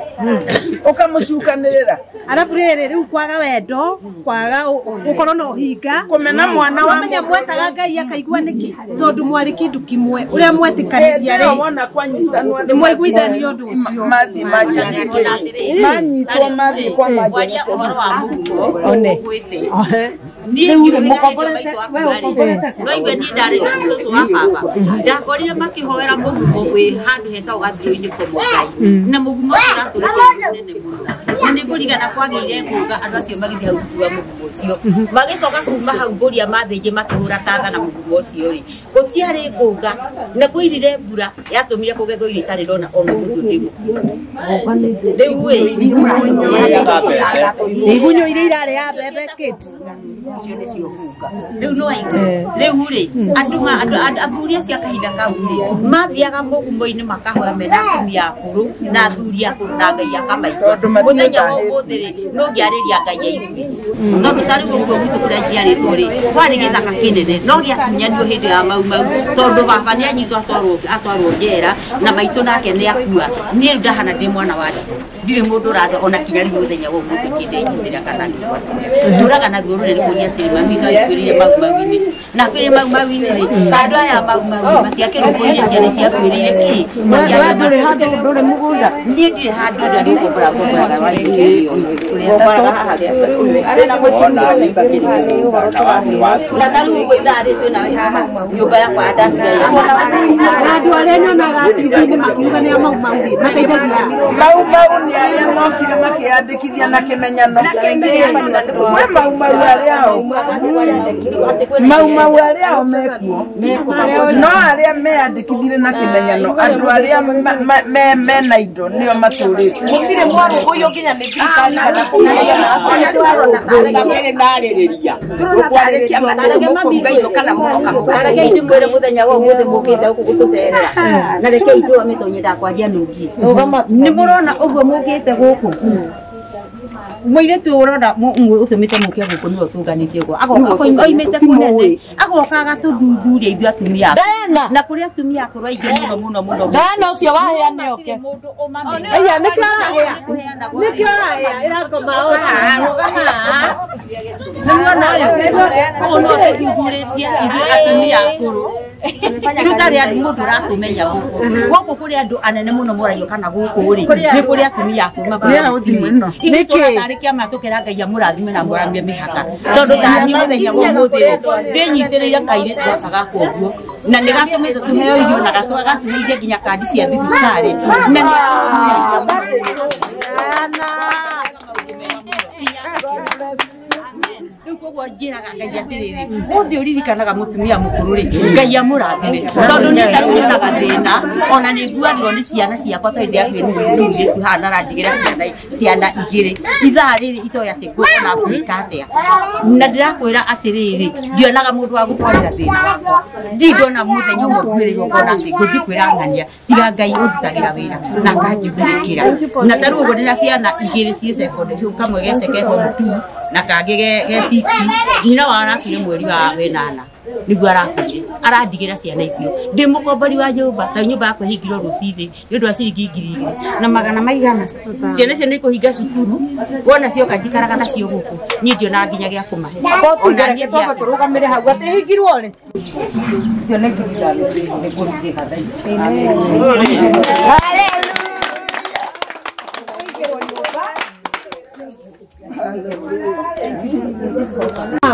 ũkamũcukanĩrĩra arabu rĩrĩ rĩu kwaga wendo kwaga gũkorwo na ũhinga kũmena mwana wa menya mwetaga Ngai akaigua nĩkĩ tondũ mwarĩ kĩndũ kĩmwe ũrĩa mwetĩkanĩria rĩ wona kwanyitanwo nĩ mwaiguithanio ũndũ ũcio mathiĩ manjĩrĩrie manyitwo mathiĩ kwa kwaria ũhoro wa mũgumo One. ũgwĩte Rĩu rĩ mũkomborete we ũkomborete Rwaigua niĩ ndarĩ na cũcũ wa baba ndakorire makĩhoera mũgumo wĩ handũ hetagwo gathirũ-inĩ Komongai na mũgumo ũcio ũratũrĩte mũnene mũno na nĩ ngũrigana kwagĩire ngũnga andũ acio magĩthiĩ hau kuua mũgumo ũcio magĩcoka kuma hau mbũria mathĩnjĩ makĩhũra tanga na mũgumo ũcio rĩ gũtiarĩ ngũnga na kũirire mbura yatũmire kũgethwo irio itarĩ ndona ona mũthũ ndĩ mũkuo rĩu ĩ igunyũ iria irarĩ ya mbembe kĩndũ icio nĩcio ngunga rĩu no aigue rĩu rĩ andũ athuri acio a kahinda kau rĩ mathiaga mũgumo-inĩ makahoya mena atumia akũrũ na athuri akũrũ na Ngai akamaigua mũthenya wa ũmũthĩ rĩ no ngĩarĩria Ngai aigue tondũ ta rĩu ũguo gwitũ kũrĩa njiarĩtwo rĩ kwarĩ gĩthaka kĩnene no gĩatunyanirwo hĩndĩ ya Mau Mau tondũ baba nĩ anyitwo atwarwo njera na maitũ nake nĩ akua niĩ rĩu ndahana ndĩ mwana wa ndigwa ndirĩ mũndũ ũrandora ona kinya rĩu mũthenya wa ũmũthĩ kĩndenyitĩra kana ngĩgwatĩra ndũraga naguo rũrĩ kũria atĩrĩ mami ngakwĩrire Mau Mau-inĩ na kwĩrire Mau Mau-inĩ rĩ andũ aya Mau Mau matiakĩrũmbũirie ciana ciakwĩrĩire kĩ ndũrĩ mũgũnda niĩ ndirĩ handũ ndarĩ ngombora ngomboraga na tarĩu ũguo ithaa rĩ twĩna haha nyũmba yakwa ya ndatiga andũ arĩa nyonaga TV-inĩ makiuga nĩ a Mau Mau rĩ mateithagia Mau Mau nĩ arĩa mokire makĩyandĩkithia na kĩmenyano kwĩ Mau Mau arĩa ao Mau Mau arĩa ao mekuo no arĩa meyandĩkithirie na kĩmenyano andũ arĩa mena indo nĩo matũrĩte gũtirĩ mwarũmbũiyo nginya nĩ thirikari kana Rekei ndĩmwĩre mũthenya wa ũmũthĩ mũkĩte gũkũ gũtũcerera na rekei ndũgame tondũ nyendaga kwaria nũngi nĩ mũrona ũguo mũkĩte gũkũ mũirĩtu ũyũ ũrona ũtũmĩte mũke gũkũ nĩwe ũtũnganĩtie ũguo agoka oimĩte kũnene agoka agatũthuthuria ithuĩ atumia na kũrĩ atumia akũrũ aingĩ mũno mũno mũno Diana ũcio wahĩa nĩ oke mũndũ ũmamenye aya nĩkĩo arahĩa nĩkĩo arahĩa ĩrakoma nĩ muona ũyũ ũyũ no tũthuthurĩtie ithuĩ atumia akũrũ tũtarĩ mũndũ ũratũmenya gũkũ gũkũ kũrĩ andũ anene mũno moragio kana gũkũ rĩ nĩ kũrĩ atumia akũrũ ithuĩ tũratarĩ kĩama tũkera Ngai amũrathime na amũramie mĩhaka tondũ tani mũthenya wa ũmũthĩ rĩ ndĩnyitĩrĩire kairĩtu gaka gakwa ũguo na nĩ gatũmĩte tũheo irio na gatũheire nginya kandi cia thibitarĩ na nĩ rĩu koguo njĩraga Ngai atĩrĩrĩ ũthĩ ũririkanaga mũtumia mũkũrũ rĩ Ngai amũrathime tondũ niĩ ta rĩu nyonaga thĩna ona nĩ nguagĩrwo nĩ ciana ciakwa tondũ ndĩakuire nĩ mũirĩtu haha na aranjigĩra ciana igĩrĩ ithaa rĩrĩ itoĩ atĩ ngũkona ngwĩka atĩa na ndĩrakwĩra atĩrĩrĩ ndionaga mũndũ wa gũtwarĩra thĩna wakwa ndingĩona mũthenya ũmwe ngwĩrĩirwo ngona atĩ ngũthiĩ kwĩra ng'ania tiga Ngai ũndutagĩra wĩra na akanjugurĩkĩra na ta rĩu ũguo ndĩna ciana igĩrĩ ciĩ secondary kamwe ge second form 2 na kangĩ ge 6 nyina wao arakuire mweri wa wenana niguo arakuire arandigĩra ciana icio ndĩ mũkombori wa nyũmba ta nyũmba yakwa ĩhingirwo rũcinĩ nĩ ũndũ wa ciringi 2,000 na magana maigana ciana icio nĩ ikũhinga cukuru wona cioka njikaraga nacio gũkũ niĩ ndionaga nginya gĩa kũmahe ona niĩ twambe tũrũgamĩre hau atĩ ĩhingirwo rĩ icio nĩ 5,000 nĩ ngũcirĩha thaa ici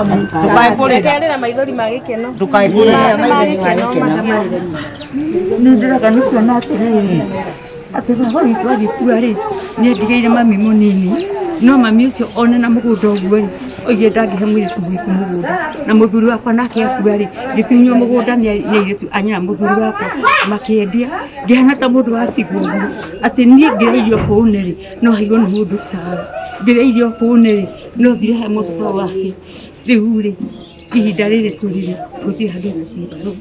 Ndukae maithori ma gĩkeno ndukae kũrĩra maithori ma gĩkeno nĩ ndĩraga nĩ kuona atĩrĩrĩ atĩ baba witũ agĩkua rĩ nĩ endigĩire mami mũnini no mami ũcio one na mũgũnda ũguo rĩ oigire ndangĩhe mũirĩtu witũ mũgũnda na mũthuri wakwa nake akua rĩ ngĩtunywo mũgũnda nĩ airĩtu a nyina mũthuri wakwa makĩendia ngĩhana ta mũndũ watigwo ũguo atĩ niĩ ngĩrĩa irio hũne rĩ no heirwo nĩ mũndũ tawe ngĩrĩa irio hũne rĩ no thire he mũndũ ta wake rĩu rĩ ihinda rĩrĩ tũrĩ rĩ gũtirĩ handũ hena ciĩmbarũa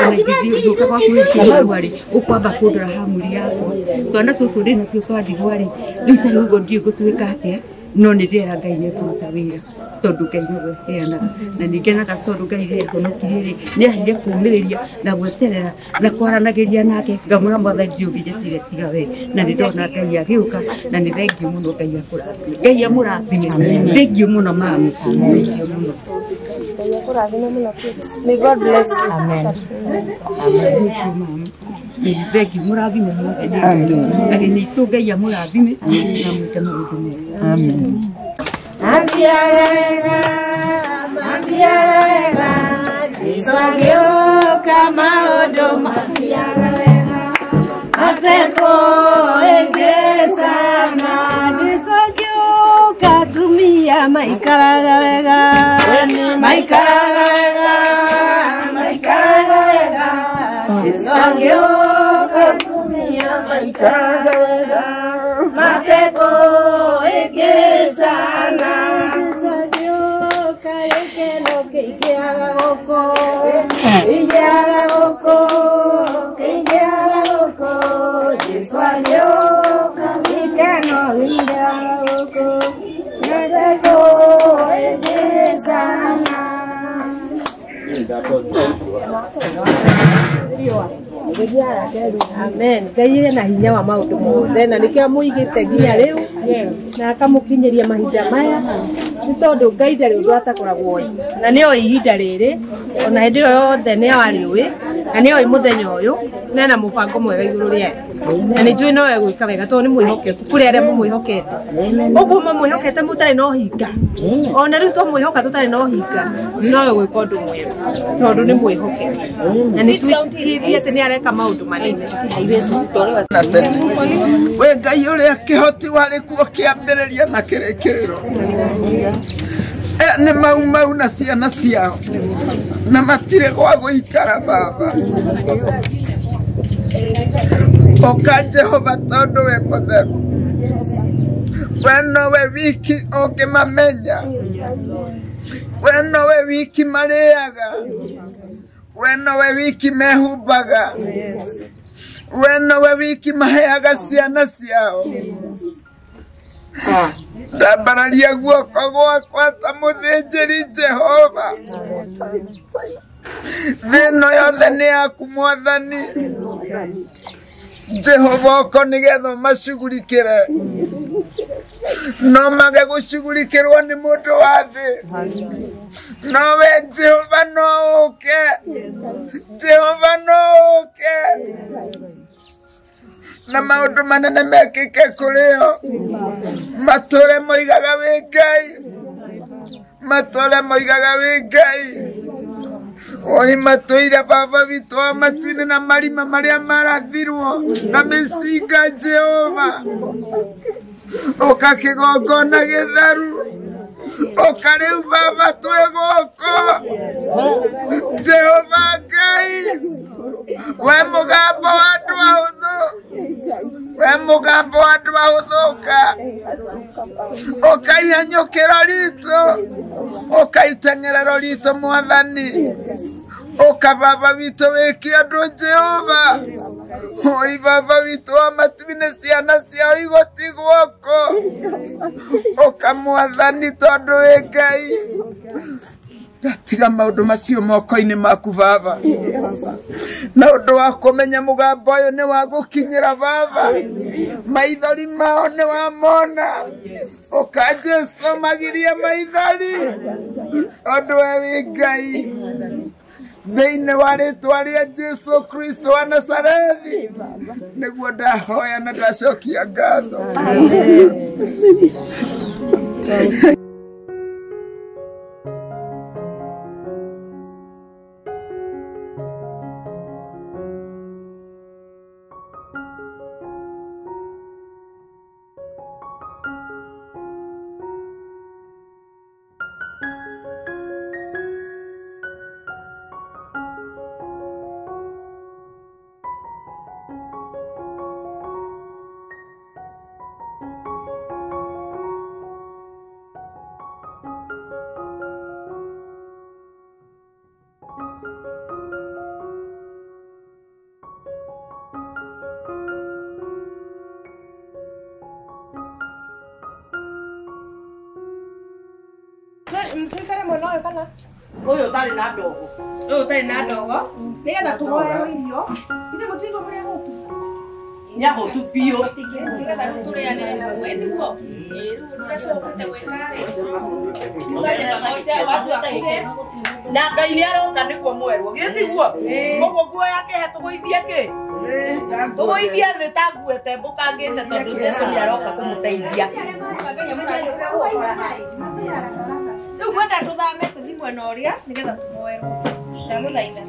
ona ingĩthiĩ gwaku wĩkĩrua rĩ ũkwamba kũndora hamuri yakwa twana tũtũ ndĩ natuo twa ndigwa rĩ rĩu ta rĩu ũguo ndiũĩ ngũtuĩka atĩa no nĩ ndĩrera Ngai nĩ ekũruta wĩra tondũ Ngai nowe ũheanaga na nĩ ngenaga tondũ Ngai rĩrĩa ahonokirie rĩ nĩ aheire kũũmĩrĩria na gweterera na kwaranagĩria nake ngamwĩra Mwathani ndiũĩ ũngĩnjĩtire tiga we na nĩ ndona Ngai agĩũka na nĩ thengiũ mũno Ngai akũrathime Ngai amũrathime thengiũ mũno mamu thengiũ mũno May God bless you. Amen. Amen. Thengiũ mũrathime mwothe ageni aitũ Ngai amũrathime na mwĩke maũndũ mega. Amen. mathiaga wega Jesu agĩũka maũndũ mathiaga wega Mateko ĩngĩcama Jesu agĩũka atumia maikaraga wega maikaraga wega maikaraga wega Jesu agĩũka atumia maikaraga wega Mateko ĩngĩcana Jesu agĩũka gĩkeno kĩingĩhaga gũkũ kĩingĩhaga gũkũ kĩingĩhaga gũkũ Jesu agĩũka gĩkeno kĩingĩhaga gũkũ Mateko ĩngĩcana. Amen. Ngai ena hinya wa maundu mothe na nikio amuigite nginya riu na akamukinyiria mahinda maya ni tondu Ngai ndari undu atakoragwo oi na nĩ oĩ ihinda rĩrĩ ona hĩndĩ ĩyo yothe nĩ arĩũĩ na nĩ oĩ mũthenya ũyũ na ena mũbango mwega igũrũ rĩake na nĩ njũĩ no egwĩka wega tondũ nĩ mwĩhokeku kũrĩ arĩa mũmwĩhokete ũguo mamwĩhokete mũtarĩ na ũhinga ona rĩu twamwĩhoka tũtarĩ na ũhinga no egwĩka ũndũ mwega tondũ nĩ mwĩhokeku na nĩ twĩtĩkĩtie atĩ nĩ areka maũndũ manene. We Ngai ũrĩa kĩhoti warĩ kuo kĩambĩrĩria na kĩrĩkĩrĩro nĩ mau mau na ciana ciao na matirĩ gwa gũikara baba Oka Jehova tondũ we mũtheru we nowe wiki ũngĩmamenya we nowe wiki marĩaga we nowe wiki mehumbaga we nowe wiki maheaga ciana ciao ndambararia guoko gwakwa ta mũthĩnjĩri Jehova thĩ ĩno yothe nĩ yaku mwathani Jehova oko nĩgetha ũmacugurikĩre no mage gũcugurikĩrwo nĩ mũndũ wa thĩ nowe Jehova no ũke Jehova no ũke na maũndũ manene mekĩke kũrĩ o matũre moigaga wĩ Ngai matũre moigaga wĩ Ngai oi matũire baba witũ wa matu-inĩ na marima marĩa marathirwo na mĩcinga Jehova ũka kĩgongona gĩtheru ũka rĩu baba twĩ gũkũ Jehova Ngai we mũgambo wa andũ ahũthũ we mũgambo wa andũ ahũthũ ũka ũka ihanyũkĩro ritũ ũka iteng'erero ritũ mwathani ũka baba witũ wĩke ũndũ Jehova oi baba witũ wa matu-inĩ ciana ciao igũtigwo kũ ũka mwathani tondũ wĩ Ngai ndatiga maũndũ macio moko-inĩ maku baba na ũndũ wa kũmenya mũgambo ũyũ nĩ wa gũkinyĩra baba maithori mao nĩ wamona ũka Jesu magirie maithori ũndũ we wĩ Ngai thĩinĩ wa rĩtwa rĩa Jesu Kristo wa Nazarethi nĩguo ndahoya na ndacokia ngatho. Tuikare mwena ũyũ kana Ũyũ ũtarĩ na ndogo. Ũyũ ũtarĩ na ndogo nĩgetha tũhoe irio ithe mũtigo mũrĩ ahũtu Nĩ ahũtu biũ nĩgetha tũrĩanĩre hamwe tiguo ĩĩ rĩu ũrĩa tũgũkĩte gwĩka rĩ tufanye pamoja watu wakule na Ngai nĩ aroka nĩguo mwerwo githĩ tiguo ũguo nguo yake he tũgũithie kĩ tũgũithie thĩ ta nguo ĩtembũkangĩte tondũ Jesu nĩ aroka kũmũteithia. Rĩu ngwenda tũthame tũthiĩ mwena ũrĩa nĩgetha tũhoerwo. Ndagũthaitha.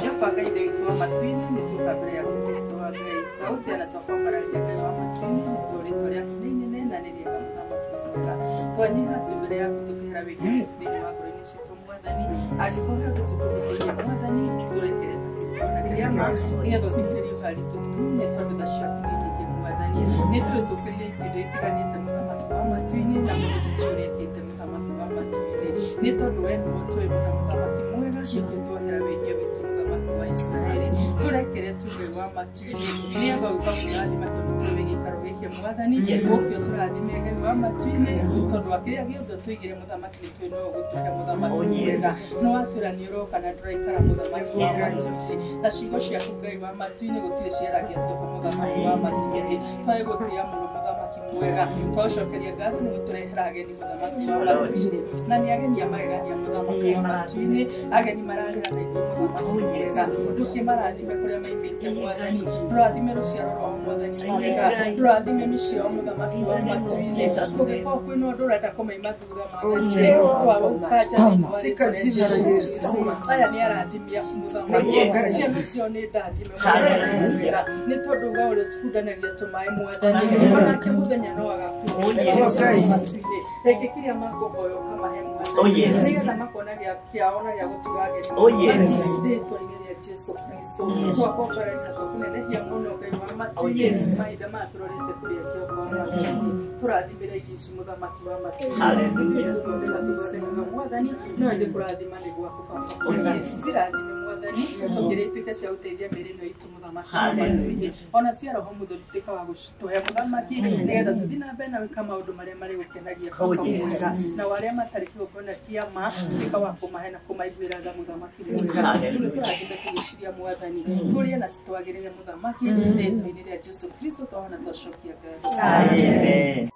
Jehova Ngai ithe witũ wa matu-inĩ nĩ tũka mbere yaku Kristo wa Ngai twaũtĩa na twakwambararia Ngai wa matu-inĩ nĩ tũĩ rĩtwa rĩaku nĩ inene na nĩ rĩega mũthamaki mwega twanyiha twĩ mbere yaku tũkĩhera wĩhia thĩinĩ wa ngoro-inĩ citũ mwathani angĩkorwo he ũndũ tũkũhĩtĩirie mwathani tũrekere tũkĩruta kĩama nĩgetha ũthikĩrĩrie ũhari tũtune tondũ tha ciaku nĩ nyingĩ mwathani nĩ tũĩ tũkĩrire itindo itiganĩte mũthamaki wa matu-inĩ na mũndũ tũtiũrĩa ekĩte mũthamaki wa matu-inĩ nĩ tondũ we nĩwe tũĩ mũthamaki mwega nĩkĩo twahera wĩhia witũ mũthamaki wa Isiraeli tũrekere tuge wa matu-inĩ nĩgetha ũka kũrathima tondũ tũĩ gĩikaro gĩkĩ mwathani ũkĩ ũtũrathime Ngai wa matu-inĩ tondũ wa kĩrĩa gĩothe tũigire mũthamaki nĩ tũĩ no ũgũtũhe mũthamaki mwega no watwĩra nĩ ũroka na ndũraikara mũthamaki wa matu-inĩ na ciugo ciaku Ngai wa matu-inĩ gũtirĩ ciaragia tũhũ mũthamaki wa matu-inĩ twaĩ gũtĩĩa mũno mũthamaki mwega twacokeria ngatho nĩ gũtũrehera ageni mũthamaki wa matu-inĩ na nĩ ageni a magegania mũthamaki wa matu-inĩ ageni mararĩra na ithuĩ mũthamaki mwega ndũkĩmarathime kũrĩa maimĩte mwathani ndũrathime rũciaro rwao mwathani mwega ndũrathime mĩciĩ yao mũthamaki wa matu-inĩ kũngĩkorwo kwĩna ũndũ ũrenda kũmaima thutha mwathani twaũkanja thĩinĩ wa rĩĩtwa rĩa Jesũ Kristo aya nĩ arathime aku mũthamaki ciana ciao nĩ ndathime mũthamaki mwega nĩ tondũ wa ũrĩa ũtukundanagia tũmaĩ mwathani onake mũthenya no agakua matu-inĩ reke kĩrĩa makũhoya ũkamahe mwathani nĩgetha makona gĩa kĩao na gĩa gũtuga ageni rĩĩtwa-inĩ rĩa Jesũ Kristo twakwambararia na twakũnenehia mũno Ngai wa matu-inĩ mahinda maya tũrorete kũrĩa Jehova wa matu-inĩ tũrathimĩra irio ici mũthamaki wa matu-inĩ gũthondeka tũthondekaga mwathani no ĩndĩ kũrathima nĩ gwaku baba mwega cirathime mwathani tũkĩrĩa ituĩke cia gũteithia mĩĩrĩ ĩno itũ mũthamaki wa matu-inĩ ona cia roho mũtheru tuĩka wa gũtũhe mũthamaki nĩgetha tũthiĩ na mbere na gwĩka maũndũ marĩa marĩgũkenagia baba mwega na arĩa matarĩ kĩgongona kĩa ma tuĩka wa kũmahe na kũmaiguĩra tha mũthamaki mwega rĩu tũrathime tũgĩciria mwathani tũrĩe na citwagĩrĩre mũthamaki rĩĩtwa-inĩ rĩa Jesũ Kristo twahona twacokia ngatho. Amen.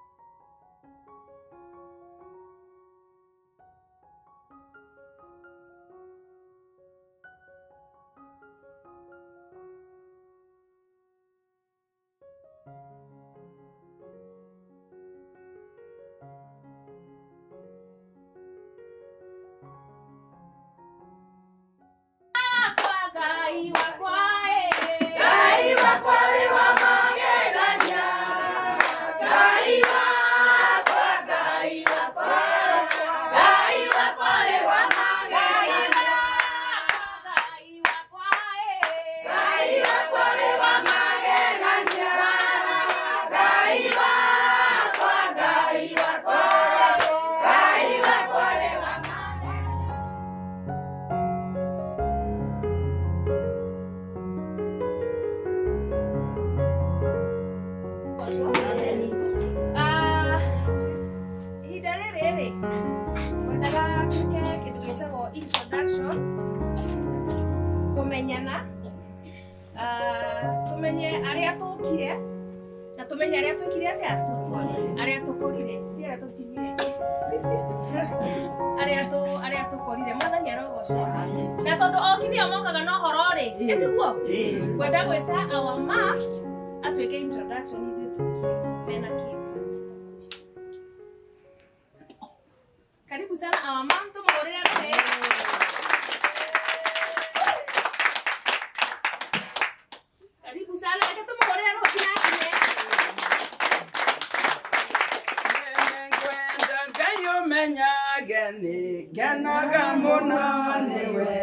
Ihinda rĩrĩ rĩ ngwendaga twĩke kĩndũ gĩtagwo introduction kũmenyana tũmenye arĩa tũkire na tũmenye arĩa twĩkire atĩa arĩa tũkorire ti arĩa tũkinyire arĩa tũkorire mwathani arogocwo na tondũ oki nĩo mokaga na ũhoro rĩ ĩtiguo ngwenda gwĩta our ma atuĩke introduction ithuĩ tũkire mena kids. Karibu sana our mom, tumuhurire rũhĩ. Karibu sana, reke tumuhurire rũhĩ nginya akinye. Nĩngwenda Ngai ũmenyage nĩ ngenaga mũno nĩwe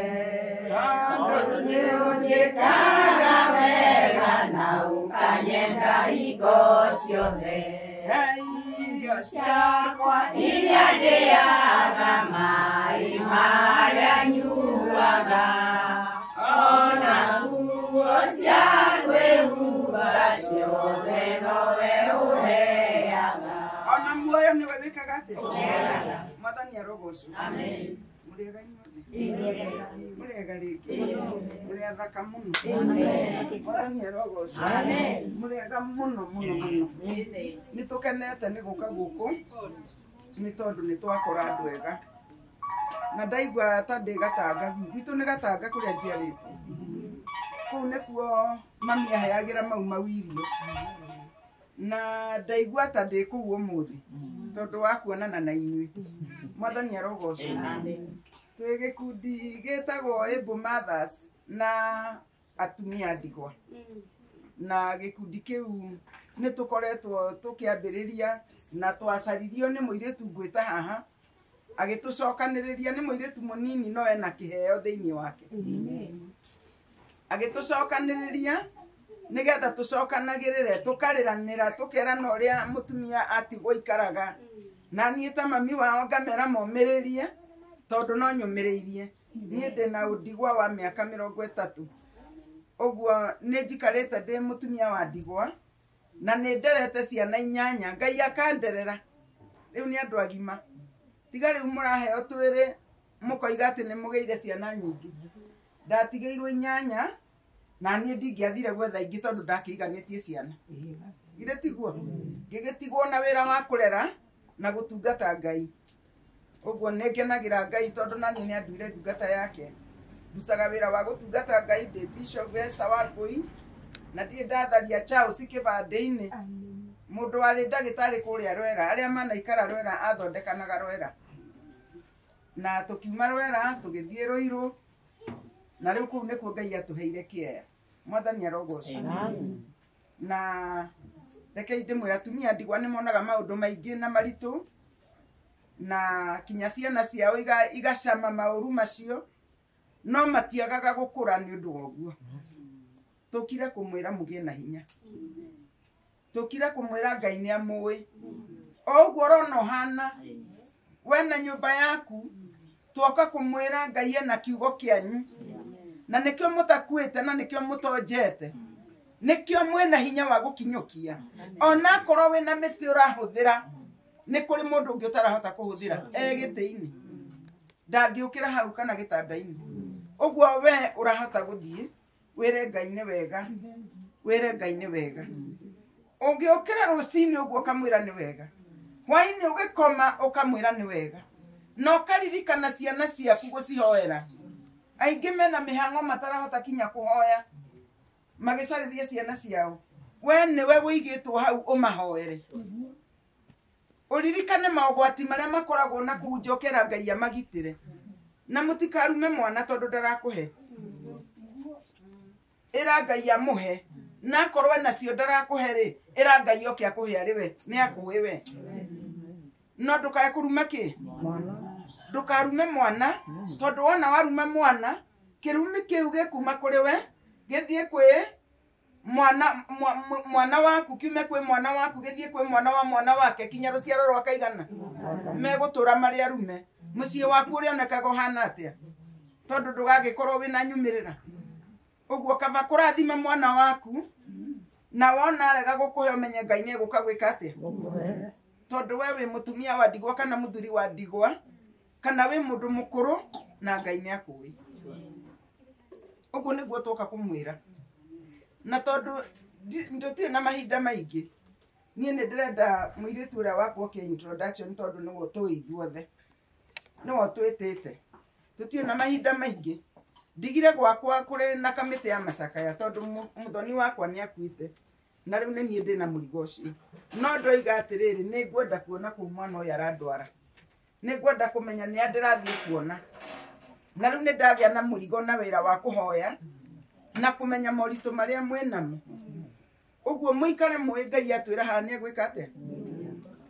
tondũ nĩ ũnjĩkaga wega na ũkanyenda hingo ciothe irio ciakwa iria ndĩaga maĩ marĩa nyuaga ona nguo cia kwĩhumba ciothe nowe ũheaga ona muoyo nĩwe wĩkaga atĩa mwathani arogocwo. Amen. Mũrĩega inyuothe mũrĩega rĩngĩ mũrĩ athaka mũno mwathani arogocwo. Mũrĩega mũno mũno mũno nĩ tũkenete nĩ gũka gũkũ nĩ tondũ nĩ twakora andũ ega Na ndaigua ta ndĩ Gatanga, gwitũ nĩ Gatanga kũrĩa njiarĩtwo. Kũu nĩkuo mami aheagĩra mau mau irio. Na ndaigua ta ndĩ kũu ũmũthĩ tondũ wa kuonana na inyuĩ. Mwathani arogocwo. Twĩ gĩkundi gĩtagwo Able Mothers na atumia ndigwa. Na gĩkundi kĩu nĩ tũkoretwo tũkĩambĩrĩria na twacaririo nĩ mũirĩtu ngwĩta haha agĩtũcokanĩrĩria. Nĩ mũirĩtu mũnini no ena kĩheo thĩinĩ wake. Agĩtũcokanĩrĩria nĩgetha tũcokanagĩrĩre tũkarĩranĩra tũkerana ũrĩa mũtumia atigwo ikaraga. Na niĩ ta mami wao ngamera momĩrĩrie tondũ no nyũmĩrĩirie. Niĩ ndĩna ũndigwa wa mĩaka 30. Ũguo nĩ njikarĩte ndĩ mũtumia wa ndigwa na nĩ nderete ciana 8. Ngai akanderera. Rĩu nĩ andũ agima. Tiga rĩu mũraheo twĩrĩ mũkoiga atĩ nĩ mũgĩire ciana nyingĩ. Ndatigĩirwo 8 na niĩ ndingĩathire gwetha ingĩ tondũ ndakĩiganĩtie ciana. Githĩ tiguo? Ngĩgĩtigwo na wĩra wa kũrera na gũtungata Ngai. Ũguo nĩ ngenagĩra Ngai tondũ naniĩ nĩ anduire ndungata yake. Ndutaga wĩra wa gũtungata Ngai ndĩ Bishop Esther Wangũi na ndirĩ ndatharia Charles kĩbandĩ-inĩ. Mũndũ warĩ ndagĩtarĩ kũrĩa Rwera, arĩa manaikara Rwera athondekanaga Rwera. Na tũkiuma Rwera tũgĩthiĩ Rũirũ na rĩu kũu nĩkuo Ngai atũheire kĩea. Mwathani arogocwo. Na reke ndĩmwĩre atumia ndigwa nĩ monaga maũndũ maingĩ na maritũ na kinya ciana ciao igacama maũru macio no matiagaga gũkũra nĩ ũndũ wa ũguo. Tũkire kũmwĩra mũgĩe na hinya. Tũkire kũmwĩra Ngai nĩ amũĩ. O ũguo ũrona ũhana we na nyũmba yaku twoka kũmwĩra Ngai ena kiugo kĩanyu na nĩkĩo mũtakuĩte na nĩkĩo mũtonjete nĩkĩo mwĩna hinya wa gũkinyũkia. Ona akorwo wĩna mĩtĩ ũrahũthĩra nĩ kũrĩ mũndũ ũngĩ ũtarahota kũhũthĩra e gĩtĩ-inĩ ndangĩũkĩra hau kana gĩtanda-inĩ. Ũguo we ũrahota gũthiĩ wĩre Ngai nĩ wega, wĩre Ngai nĩ wega. Ũngĩũkĩra rũcinĩ ũguo ũkamwĩra nĩ wega, hwaĩ-inĩ ũgĩkoma ũkamwĩra nĩ wega, na ũkaririkana ciana ciaku gũcihoera. Aingĩ mena mĩhang'o matarahota kinya kũhoya magĩcarĩria ciana ciao. We nĩwe wĩigĩtwo hau ũmahoere. Ũririkane maũgwati marĩa makoragwo na kũu njokera Ngai amagitĩre. Na mũtikarume mwana tondũ ndarakũhe. Ĩra Ngai amũhe. Na akorwo nacio ndarakũhe rĩ, ĩra Ngai oke akũhe arĩ we, nĩ akũĩ we. No ndũkae kũruma kĩ? Ndũkarume mwana tondũ wona waruma mwana kĩrumi kĩu gĩkuma kũrĩ we gĩthiĩ kwĩ mwana mwana waku kiume kwĩ mwana waku gĩthiĩ kwĩ mwana wa mwana wake kinya rũciaro rwa kaigana megũtũra marĩ arume. Mũciĩ waku ũrĩonekaga ũhana atĩa? Tondũ ndũgagĩkorwo wĩna nyumĩrĩra. Ũguo kaba kũrathima mwana waku na wona arega gũkũhe ũmenye Ngai nĩ egũka gwĩka atĩa. Tondũ we wĩ mũtumia wa ndigwa kana mũthuri wa ndigwa kana wĩ mũndũ mũkũrũ na Ngai nĩ akũĩ. Ũguo nĩguo twoka kũmwĩra. Na tondũ ndũtirĩ na mahinda maingĩ, niĩ nĩ ndĩrenda mũirĩtu ũrĩa wakwa oke introduction tondũ nĩwe ũtũĩ ithuothe, nĩwe ũtwĩtĩte. Tũtirĩ na mahinda maingĩ. Ndigire gwakwa kũrĩ na kamĩtĩ ya macakaya tondũ mũthoni wakwa nĩ akuĩte na rĩu nĩ niĩ ndĩna mũrigo ũcio. No ndoiga atĩrĩrĩ, nĩ ngwenda kuona kũu mwana ũyũ arandwara, nĩ ngwenda kũmenya nĩ a ndĩrathiĩ kuona. Na rĩu nĩ ndagĩa na mũrigo na wĩra wa kũhoya na kũmenya moritũ marĩa mwĩnamo. Ũguo mũikare mũĩ Ngai atwĩra haha nĩ egwĩka atĩa.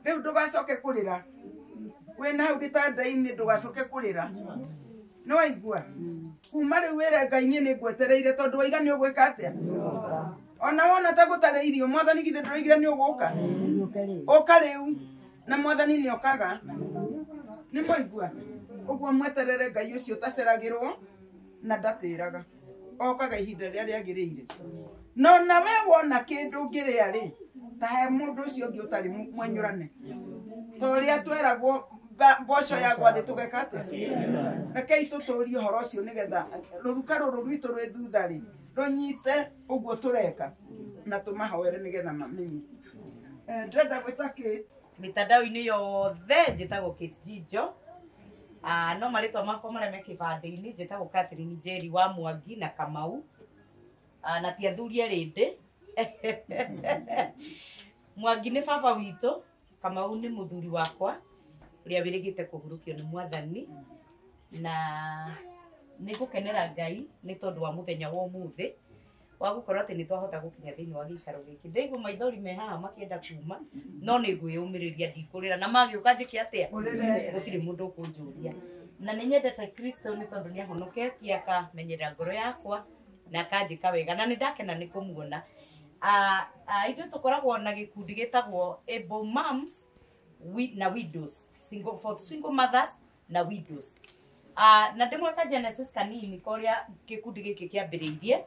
Rĩu ndũgacoke kũrĩra wĩna hau gĩtanda-inĩ, ndũgacoke kũrĩra. Nĩ waigua? Kuma rĩu wĩre Ngai niĩ nĩ ngwetereire tondũ waiga nĩ ũgwĩka atĩa. Ona wona ta gũtarĩ irio, Mwathani githĩ ndũroigire nĩ ũgũka? Ũka rĩu na Mwathani nĩ okaga. Nĩ mwaigua? Ũguo mweterere Ngai ũcio ũtaceragĩrwo na ndatĩraga. Okaga ihinda rĩrĩa rĩagĩrĩire. No nawe wona kĩndũ ũngĩrĩa rĩ, ta he mũndũ ũcio ũngĩ ũtarĩ mwenyũrane. Ta ũrĩa tweragwo mboco ya gwathĩ tũgeka atĩa? Rekei tũtũrie ũhoro ũcio nĩgetha rũruka rũrũ rwitũ rwĩ thutha rĩ rũnyite ũguo tũreka na tũmahoere nĩgetha mamenye. Ndĩrenda gwĩta kĩ mitandao-inĩ yothe njĩtagwo Kate Jijo. No marĩtwa makwa marĩa me kĩbandĩ-inĩ njĩtagwo Catherine Njeri wa Mwangi na Kamau. Na ti athuri erĩ ndĩ. Mwangi nĩ baba witũ, Kamau nĩ mũthuri wakwa ũrĩa wĩrĩgĩte kũhurũkio nĩ Mwathani. Na nĩ ngũkenera Ngai nĩ tondũ wa mũthenya wa ũmũthĩ wa gũkorwo atĩ nĩ twahota gũkinya thĩinĩ wa gĩikaro gĩkĩ. Ndaigua maithori me haha makĩenda kuma, no nĩ ngwĩyũmĩrĩria ndikũrĩra, na magĩũka njĩke atĩa? Gũtirĩ mũndũ ũkũnjũria. Na nĩ nyendete Kristo nĩ tondũ nĩ ahonoketie akamenyerera ngoro yakwa na akanjĩka wega, na nĩ ndakena nĩ kũmuona. Ithuĩ tũkoragwo na gĩkundi gĩtagwo Able Moms na Widows, single, for single mothers na widows. Na ndĩmweka Genesis kanini korĩa gĩkundi gĩkĩ kĩambĩrĩirie.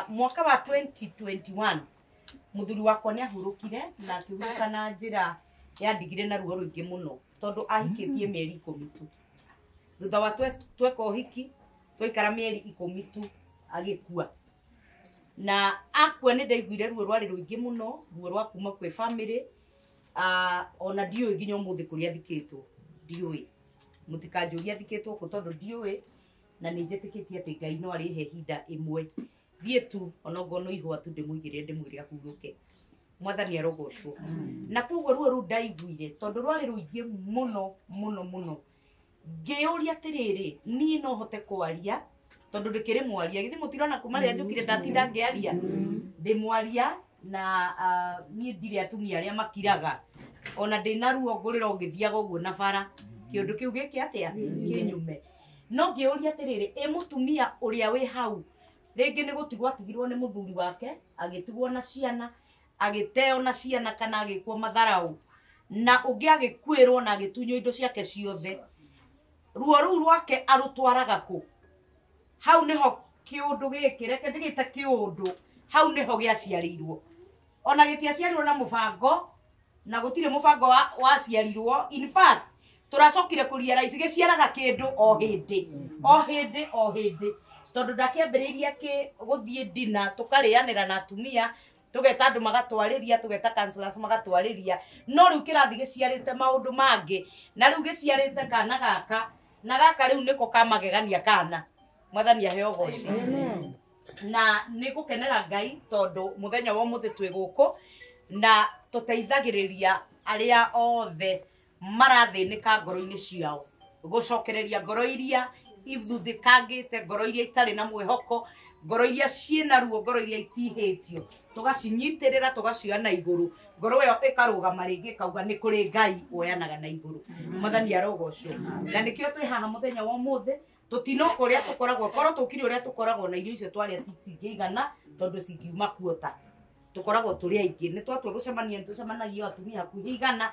Mwaka wa 2021 mũthuri wakwa nĩ ahurũkire na akĩhurũka na njĩra yandigire na ruo rũingĩ mũno tondũ ahikĩtie mĩeri 10 tu. Thutha wa tweka ũhiki twaikara mĩeri 10 tu agĩkua. Na akua nĩ ndaiguire ruo rwarĩ rũingĩ mũno, ruo rwa kuma kwĩ family. Ona ndiũĩ nginya ũmũthĩ kũrĩa athikĩtwo, ndiũĩ. Mũtikanjũrie athikĩtwo kũ tondũ ndiũĩ, na nĩ njĩtĩkĩtie atĩ Ngai no arĩhe ihinda ĩmwe. Thiĩ tu ona ongorwo no ihũa tu ndĩmũigĩrĩre ndĩmwĩre ahurũke. Mwathani arogocwo. Na koguo ruo rũu ndaiguire tondũ rwarĩ rũingĩ mũno mũno mũno. Ngĩyũria atĩrĩrĩ, niĩ no hote kwaria tondũ ndĩkĩrĩ mwaria. Githĩ mũtirona kuma rĩrĩa njũkire ndatinda ngĩaria? Ndĩ mwaria na niĩ ndirĩ atumia arĩa makiraga. Ona ndĩna ruo ngũrĩra ũngĩthiaga ũguo na bara. Kĩũndũ kĩu gĩke atĩa? Kĩnyume. No ngĩyũria atĩrĩrĩ, ĩ mũtumia ũrĩa wĩ hau rĩngĩ nĩ gũtigwo atigirwo nĩ mũthuri wake, agĩtigwo na ciana, agĩteo na ciana kana agĩkwo matharaũ, na ũngĩ agĩkuĩrwo na agĩtunywo indo ciake ciothe. Ruo rũu rwake arũtwaraga kũ? Hau nĩho kĩũndũ gĩkĩ, reke ndĩgĩte kĩũndũ, hau nĩho gĩaciarĩirwo. Ona gĩtiaciarirwo na mũbango, na gũtirĩ mũbango waciarirwo. In fact, tũracokire kũrealize gĩciaraga kĩndũ o hĩndĩ, o hĩndĩ, o hĩndĩ. Tondũ ndakĩambĩrĩirie gũthiĩ ndina, tũkarĩanĩra na atumia, tũgeta andũ magatwarĩria, tũgeta counselors magatwarĩria. No rĩu kĩrathi gĩciarĩte maũndũ mangĩ, na rĩu gĩciarĩte kana gaka, na gaka rĩu nĩko kamagegania kana. Mwathani aheo ũgoci. Na nĩ ngũkenera Ngai tondũ mũthenya wa ũmũthĩ twĩ gũkũ na tũteithagĩrĩria arĩa othe marathĩnĩka ngoro-inĩ ciao, gũcokereria ngoro iria ithuthĩkangĩte, ngoro iria itarĩ na mwĩhoko, ngoro iria ciĩna ruo, ngoro iria itihĩtio, tũgacinyitĩrĩra, tũgacioya na igũrũ, ngoro ĩyo ĩkarũgama rĩngĩ ĩkauga nĩ kũrĩ Ngai woyanaga na igũrũ. Mwathani arogocwo. Na nĩkĩo twĩ haha mũthenya wa ũmũthĩ, tũtinoka ũrĩa tũkoragwo, korwo tũkire ũrĩa tũkoragwo na irio icio twarĩa citingĩigana tondũ cingiuma kuota. Tũkoragwo tũrĩ aingĩ, nĩ twatua gũcemania, nĩ tũcemanagia atumia hakuhĩ 100,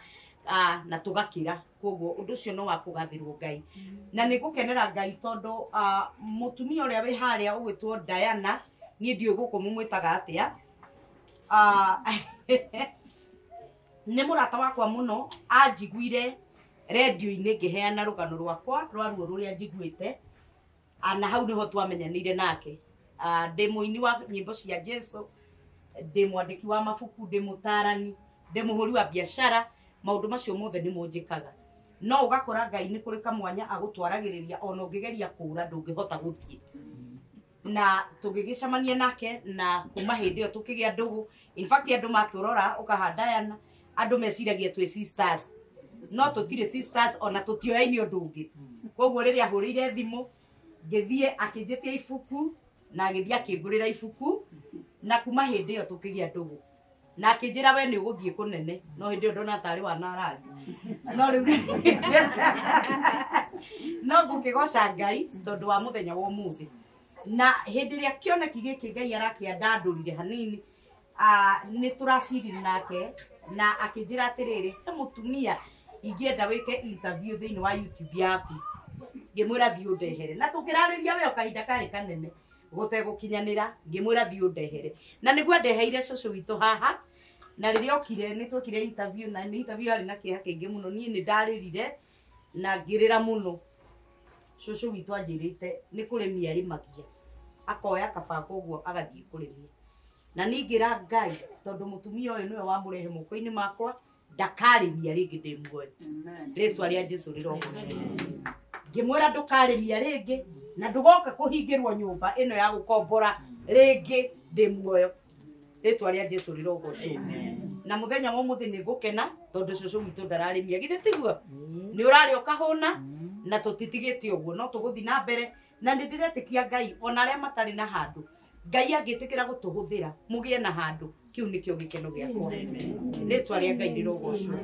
na tũgakĩra. Koguo ũndũ ũcio no wa kũgathĩrwo Ngai. Na nĩ ngũkenera Ngai tondũ mũtumia ũrĩa wĩ harĩa ũgwĩtwo Diana, niĩ ndiũĩ gũkũ mũmwĩtaga atĩa. Nĩ mũrata wakwa mũno, anjiguire redio-inĩ ngĩheana rũgano rwakwa rwa ruo rũrĩa njiguĩte, na hau nĩho twamenyanĩire nake. Ndĩ mũini wa nyĩmbo cia Jesu, ndĩ mwandĩki wa mabuku, ndĩ mũtaarani, ndĩ mũhũri wa biacara, maũndũ macio mothe nĩmo njĩkaga. No ũgakora Ngai nĩ kũrĩ kamwanya agũtwaragĩrĩria, ona ũngĩgeria kũũra ndũngĩhota gũthiĩ. Na tũgĩgĩcemania nake, na kuma hĩndĩ ĩyo tũkĩgĩa ndũgũ. In fact, andũ matũrora ũkaha Diana, andũ meciragia twĩ sisters, no tũtirĩ sisters, ona tũtioyaine ũndũ ũngĩ. Koguo rĩrĩa ahũrĩire thimũ, ngĩthiĩ akĩnjĩtia ibuku, na agĩthiĩ akĩngũrĩra ibuku, na kuma hĩndĩ ĩyo tũkĩgĩa ndũgũ. Na akĩnjĩra we nĩ ũgũthiĩ kũnene, no hĩndĩ ĩyo ndona tarĩ wana araria. No rĩu no ngũkĩgoca Ngai tondũ wa mũthenya wa ũmũthĩ. Na hĩndĩ ĩrĩa kĩoneki gĩkĩ Ngai arakĩandandũrire hanini, nĩ tũracirire nake, na akĩnjĩra atĩrĩrĩ, he mũtumia ingĩenda wĩke interview thĩinĩ wa YouTube yaku. Ngĩmwĩra thiĩ ũndehere. Na tũkĩrarĩria we o kahinda karĩ kanene gũtegũkinyanĩra, ngĩmwĩra thiĩ ũndehere. Na nĩguo andeheire cũcũ witũ haha, na rĩrĩa okire nĩ twekire interview, na nĩ interview yarĩ na kĩeha kĩingĩ mũno. Niĩ nĩ ndarĩrire na ngĩrĩra mũno. Cũcũ witũ anjĩrĩte nĩ kũrĩmia arĩmagia, akoya kabanga ũguo agathiĩ kũrĩmia. Na ningĩra Ngai tondũ mũtumia ũyũ nĩwe wamũrehe moko-inĩ makwa, Ndakarĩmia rĩngĩ ndĩ muoyo. Rĩtwa rĩa Jesu rĩrogocwo. Ngĩmwĩra ndũkarĩmia rĩngĩ na ndũgoka kũhingĩrwo nyũmba ĩno ya gũkombora rĩngĩ ndĩ muoyo. Rĩtwa rĩa Jesu rĩrogocwo. Na mũthenya wa ũmũthĩ nĩ ngũkena tondũ cũcũ witũ ndararĩmia githĩ tiguo? Nĩ ũrarĩa ũkahũna na tũtitigĩte ũguo no tũgũthiĩ na mbere na nĩ ndĩretĩkia Ngai ona arĩa matarĩ na handũ Ngai angĩtĩkĩra gũtũhũthĩra mũgĩe na handũ kĩu nĩkĩo gĩkeno gĩakwa. Rĩtwa rĩa Ngai rĩrogocwo.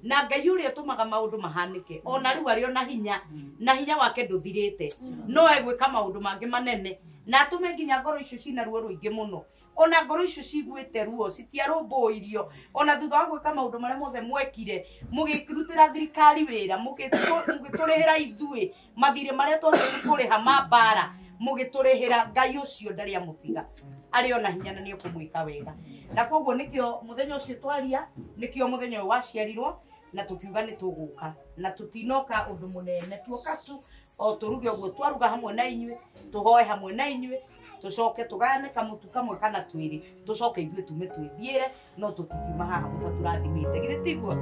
Na Ngai ũrĩa ũtũmaga maũndũ mahanĩke ona rĩu arĩ ona hinya na hinya wake ndũthirĩte no egwĩka maũndũ mangĩ manene na atũme nginya ngoro icio cina ruo rũingĩ mũno ona ngoro icio ciguĩte ruo citiarũmbũirio ona thutha wa gwĩka maũndũ marĩa mothe mwekire mũgĩrutĩra thirikari wĩra mũgĩtũrĩhĩra ithuĩ mathirĩ marĩa twagĩrĩirwo kũrĩha ma mbara mũgĩtũrĩhĩra Ngai ũcio ndarĩ amũtiga arĩ ona hinya na nĩ ekũmwĩka wega. Na koguo nĩkĩo mũthenya ũcio twaria nĩkĩo mũthenya ũyũ waciarirwo na tũkiuga nĩ tũgũka na tũtinoka ũndũ mũnene tuoka tu o tũruge ũguo twaruga hamwe na inyuĩ tũhoe hamwe na inyuĩ tũcoke tũgayane kamũtu kamwe kana twĩrĩ tũcoke ithuĩ tume twĩthiĩre no tũtingiuma haha mũtatũrathimĩte githĩ tiguo?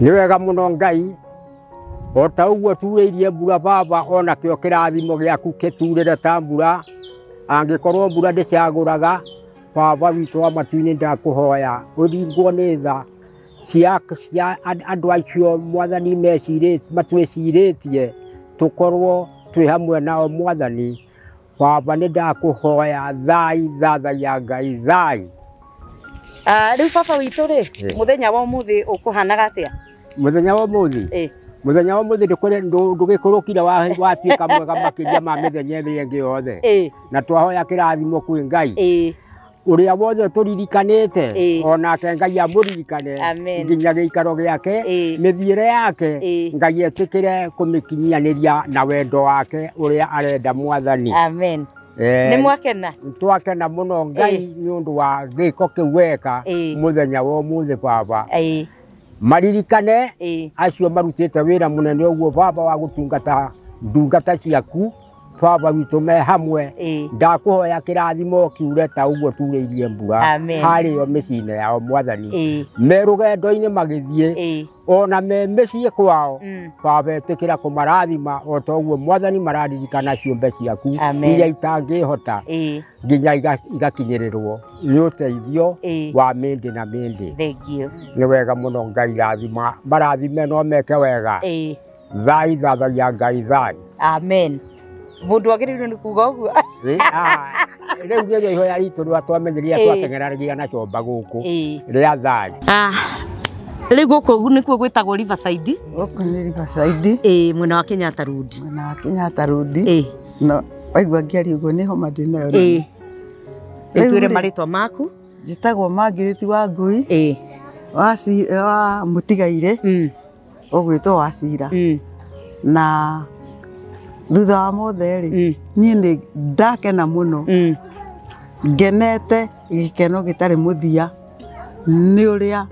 Nĩ wega mũno Ngai o ta ũguo turĩirie mbura baba ona kĩo kĩrathimo gĩaku kĩturĩre ta mbura angĩkorwo mbura ndĩcagũraga baba witũ wa matu-inĩ ndakũhoya ũringwo nĩ tha cia andũ acio mwathani matwĩcirĩtie tũkorwo twĩ hamwe nao mwathani baba nĩ ndakũhoya thai thathaiya Ngai thai. Rĩu baba witũ rĩ mũthenya wa ũmũthĩ ũkũhanaga atĩa? Mũthenya wa ũmũthĩ Muthenya wa muthi ndugikũrũkire watuĩka mwega makĩria ma mĩthenya ĩrĩa ĩngĩ yothe. Na twahoya kĩrathimo kwĩ Ngai. Ũrĩa wothe tũririkanĩte onake Ngai amũririkane nginya gĩikaro gĩake mĩthiĩre yake Ngai etĩkĩre kũmĩkinyanĩria na wendo wake ũrĩa arenda Mwathani. Amen. Nĩ mwakena? Twakena mũno Ngai nĩ ũndũ wa gĩko kĩu weka mũthenya wa ũmũthĩ baba. Maririkane acio marutĩte wĩra mũnene ũguo baba wa gũtungata ndungata ciaku baba witũ me hamwe. Ndakũhoya kĩrathimo kiure ta ũguo turĩirie mbura harĩo mĩciĩ-inĩ yao Mwathani. Me rũgendo-inĩ magĩthiĩ ona me mĩciĩ kwao baba ĩtĩkĩra kũmarathima o ta ũguo Mwathani mararirikana ciũmbe ciaku iria itangĩhota nginya igakinyĩrĩrwo nĩ ũteithio wa mĩndĩ na mĩndĩ. Nĩ wega mũno Ngai rathima marathime no meke wega. Thai thathagia Ngai thai. Amen. Mundu agĩrĩirwo nĩ kuga ũguo. Rĩu nĩrĩo ihoya ritũ rĩa twamenyeria twateng'eranagia na comba gũkũ rĩa thai. Rĩu gũkũ nĩkuo gwĩtagwo Riverside. Gũkũ nĩ Riverside. Mwena wa Kenyatta Road. Mwena wa Kenyatta Road. No waigua ngĩaria ũguo nĩ homa ndĩnayo. Rĩu twĩre marĩtwa maku. Njĩtagwo Margaret Wangui. Wa Mũtigaire. Ũgwĩtwo Wacira. Na thutha wa mothe rĩ niĩ nĩ ndakena mũno ngenete gĩkeno gĩtarĩ mũthia nĩ ũrĩa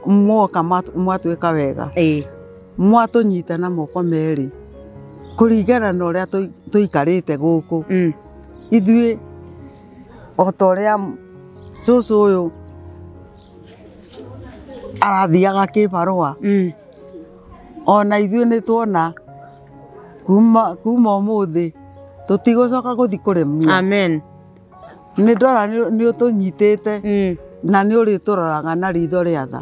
mwoka mwatwĩka wega mwatũnyita na moko merĩ kũringana na ũrĩa tũikarĩte gũkũ ithuĩ o ta ũrĩa cũcũ ũyũ arathiaga kĩbarũa ona ithuĩ nĩ tuona kuma ũmũthĩ tũtigũcoka gũthiĩ kũrĩmia. Amen. Nĩ ndora nĩ ũtũnyitĩte na nĩ ũrĩtũroraga na ritho rĩa tha.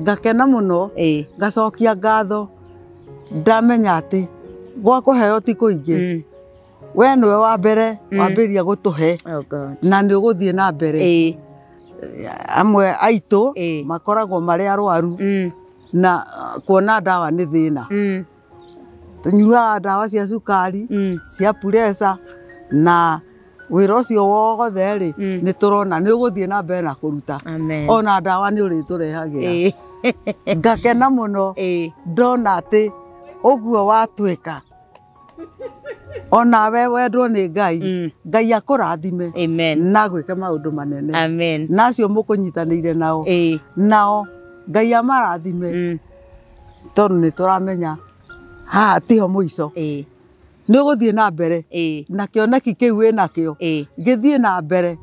Ngakena mũno ngacokia ngatho ndamenya atĩ gwa kũheo ti kũingĩ we nĩwe wa mbere wambĩrĩria gũtũhe na nĩ ũgũthiĩ na mbere. Amwe aitũ makoragwo marĩ arwaru na kuona ndawa nĩ thĩna. Tũnyuaga ndawa cia cukari cia puresa na wĩra ũcio wothe rĩ nĩ tũrona nĩ ũgũthiĩ na mbere na kũruta ona ndawa nĩ ũrĩtũrehagĩra. Ngakena mũno ndona atĩ ũguo watwĩka onawe wendwo nĩ Ngai Ngai akũrathime na gwĩke maũndũ manene. Na acio mũkũnyitanĩire nao nao Ngai amarathime tondũ nĩ tũramenya haha tiho mũico. Nĩ ũgũthiĩ na mbere na kĩoneki kĩu wĩnakĩo gĩthiĩ na mbere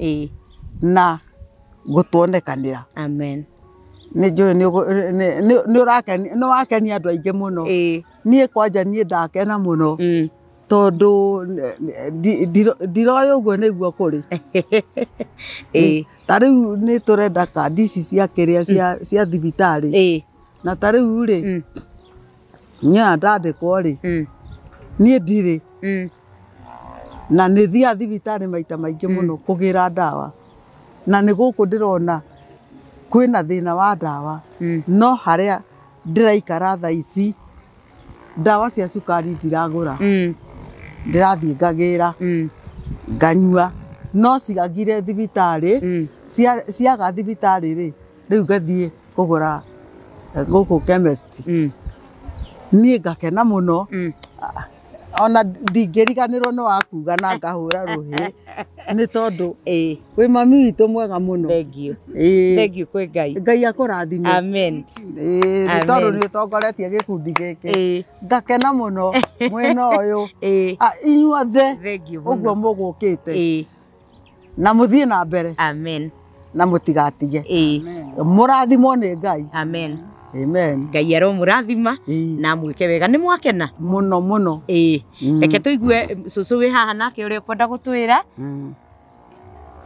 na gũtuonekanĩra. Amen. Nĩ njũĩ nĩ wakenia andũ aingĩ mũno. Niĩ kwanja niĩ ndakena mũno tondũ ndiroĩ ũguo nĩguo kũrĩ. Ta rĩu nĩ tũrenda kandi ici cia kĩrĩa cia thibitarĩ na ta rĩu rĩ nyoya ndandĩkwo rĩ niĩ ndirĩ na nĩ thiaga thibitarĩ maita maingĩ mũno kũgĩra ndawa na nĩ gũkũ ndĩrona kwĩna thĩna wa ndawa no harĩa ndĩraikara thaa ici ndawa cia cukari ndiragũra ndĩrathiĩ ngagĩra nganyua no cigagire thibitarĩ ciaga thibitarĩ rĩ rĩu ngathiĩ kũgũra gũkũ chemist. Niĩ ngakena mũno ona ndingĩriganĩrwo nĩ wakuga na ngahũra rũhĩ nĩ tondũ wĩ mami witũ mwega mũno. Thengiũ kwĩ Ngai. Ngai akũrathime. Amen. Nĩ tondũ nĩ ũtongoretie gĩkundi gĩkĩ ngakena mũno mwena ũyũ inyuothe ũguo mũgũkĩte na mũthiĩ na mbere. Amen. Na mũtigatige mũrathimwo nĩ Ngai. Amen. Amen. Ngai aromũrathima na mwĩke wega. Nĩ mwakena mũno mũno. Reke tũigue cũcũ wĩ haha nake ũrĩa ũkwenda gũtwĩra.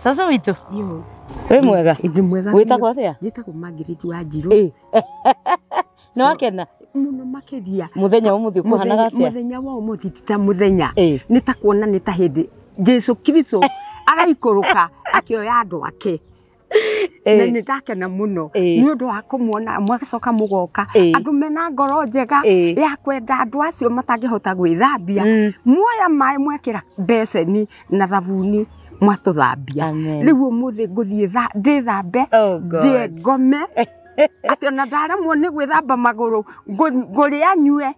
Cũcũ witũ wĩ mwega? Wĩtagwo atĩa? Njĩtagwo Margaret Wanjirũ. Nĩ wakena mũno makĩria. Mũthenya wa ũmũthĩ ũkũhanaga atĩa? Mũthenya wa ũmũthĩ ti ta mũthenya nĩ ta kuona nĩ ta hĩndĩ Jesu Kristo araikũrũka akĩoya andũ ake. Na nĩ ndakena mũno nĩ ũndũ wa kũmuona mwagacoka mũgoka andũ mena ngoro njega ya kwenda andũ acio matangĩhota gwĩthambia muoya maĩ mwekĩra mbeceni na thabuni mwatũthambia rĩu ũmũthĩ ngũthiĩ ndĩthambe ndĩe ngome atĩ ona ndaremwo nĩ gwĩthamba magũrũ ngũrĩa nyue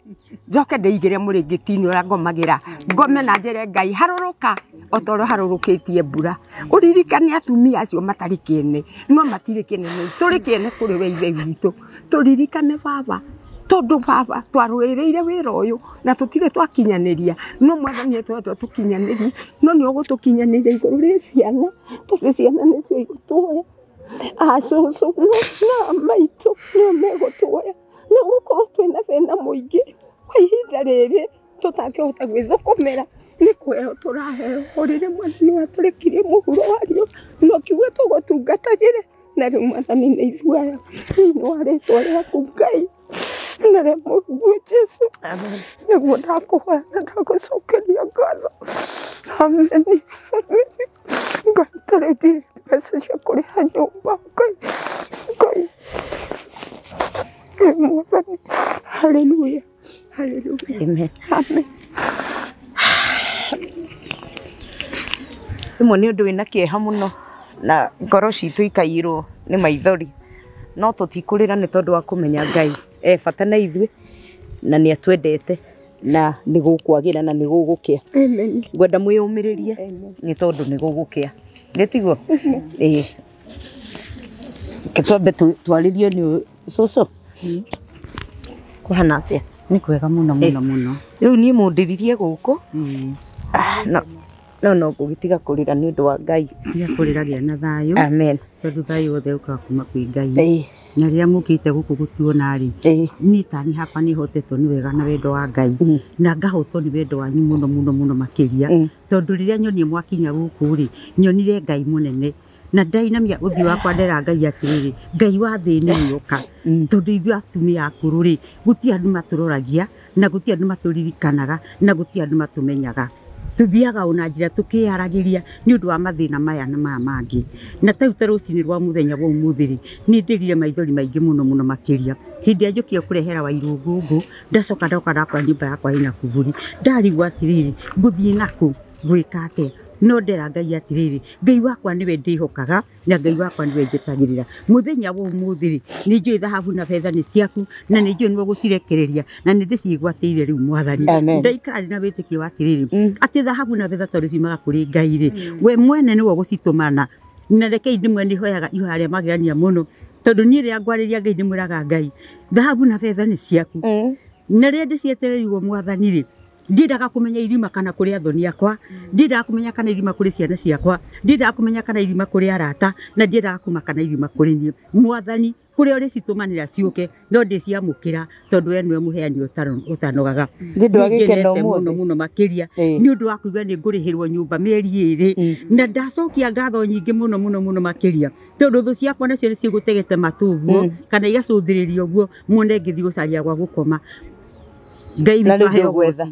njoke ndĩigĩre mũrĩngĩti-inĩ ũrĩa ngomagĩra ngome na njĩre Ngai harũrũka o ta ũrĩa harũrũkĩtie mbura ũririkane atumia acio matarĩ kĩene no matirĩ kĩene tũrĩ kĩene kũrĩ we Ithe witũ tũririkane baba tondũ baba twarũĩrĩire wĩra ũyũ na tũtirĩ twakinyanĩria no Mwathani etwendwo tũkinyanĩrie no nĩ ũgũtũkinyanĩria igũrũ rĩ ciana tondũ ciana nĩcio igũtuoya acũcũ na maitũ nĩo megũtuoya no gũkorwo twĩna thĩna mũingĩ kwa ihinda rĩrĩ tũtangĩhota gwĩthũkũmĩra nĩ kũheo tũraheo o rĩrĩa Mwathani watũrekirie mũhuro wa riũa na ũkiuga tũgũtungatagĩre na rĩu Mwathani nĩ ithuĩ aya thĩinĩ wa rĩtwa rĩaku Ngai na rĩa Mũrũguo Jesũ nĩguo ndakũhoya na ndagũcokeria ngatho ameni ameni Ngai ta rĩu ndirĩ mbeca cia kũrĩha nyũmba Ngai Ngai Mwathani haleluya haleluya amen amen. Rĩmwe nĩ ũndũ wĩna kĩeha mũno na ngoro citũ ikaiyũrwo nĩ maithori no tũtikũrĩra nĩ tondũ wa kũmenya Ngai e bata na ithuĩ na nĩ atwendete na nĩ gũkwagĩra na nĩ gũgũkĩa. Ngwenda mwĩyũmĩrĩrie nĩ tondũ nĩ gũgũkĩa nĩ tiguo? Ĩĩ reke twambe twarĩrio nĩ cũcũ kũhana atĩa? Nĩ kwega mũno mũno mũno. Rĩu niĩ mũndĩririe gũkũ no no ngũgĩtiga kũrĩra nĩ ũndũ wa Ngai. Tiga kũrĩra gĩa na thayũ. Amen. Tondũ thayũ wothe ũkaga kuma kwĩ Ngai. Na rĩrĩa mũkĩte gũkũ gũtuona rĩ niĩ tani hakwa nĩ hotetwo nĩ wega na wendo wa Ngai na ngahotwo nĩ wendo wanyu mũno mũno mũno makĩria tondũ rĩrĩa nyonie mwakinya gũkũ rĩ nyonire Ngai mũnene na ndainamia ũthiũ wakwa ndera Ngai atĩrĩrĩ Ngai wa thĩ nĩ ũka tondũ ithuĩ atumia akũrũ rĩ gũtirĩ andũ matũroragia na gũtirĩ andũ matũririkanaga na gũtirĩ andũ matũmenyaga tuthiaga ona njĩra tukĩyaragĩria nĩ ũndũ wa mathĩna maya na maya mangĩ na ta rĩu ta rũcinĩ rwa mũthenya wa ũmũthĩ rĩ nĩ ndĩrire maithori maingĩ mũno mũno makĩria hĩndĩ ĩrĩa njũkire kũrehera Wairũngũ ngũ ndacoka ndoka ndakora nyũmba yakwa ĩna kuburi ndarigwo atĩrĩrĩ ngũthiĩ nakũ ngwĩka atĩa no ndera Ngai atĩrĩrĩ Ngai wakwa nĩwe ndĩhokaga na Ngai wakwa nĩwe njetagĩrĩra mũthenya wa ũmũthĩ rĩ nĩ njũĩ thahabu na betha nĩ ciaku na nĩ njũĩ nĩwe ũgũcirekereria na nĩ ndĩciĩgwatĩire rĩu Mwathani ndaikara ndĩ na wĩtĩkio wa atĩrĩrĩ atĩ thahabu na betha tondũ ciumaga kũrĩ Ngai rĩ we mwene nĩwe ũgũcitũmana na rekei ndĩmwe nĩhoyaga ihoya rĩa magegania mũno tondũ niĩ rĩrĩa ngwarĩria Ngai ndĩmwĩraga Ngai thahabu na betha nĩ ciaku na rĩrĩa ndĩcietereirwo Mwathani rĩ ndiendaga kũmenya irima kana kũrĩ athoni akwa ndiendaga kũmenya kana irima kũrĩ ciana ciakwa ndiendaga kũmenya kana irima kũrĩ arata na ndiendaga kũmenya kana irima kũrĩ niĩ Mwathani kũrĩa ũrĩcitũmanĩra ciũke no ndĩciamũkĩra tondũ we nĩwe mũheani ũtanogaga nĩngenete mũno mũno makĩria nĩ ũndũ wa kũigua nĩ ngũrĩhĩrwo nyũmba mĩeri ĩrĩ na ndacokia ngatho nyingĩ mũno mũno mũno makĩria tondũ thũ ciakwa nacio nĩ cigũtegete matũ ũguo kana igacũthĩrĩria ũguo muone ngĩthiĩ gũcaria gwa gũkoma Ngai witũ aheo gwetha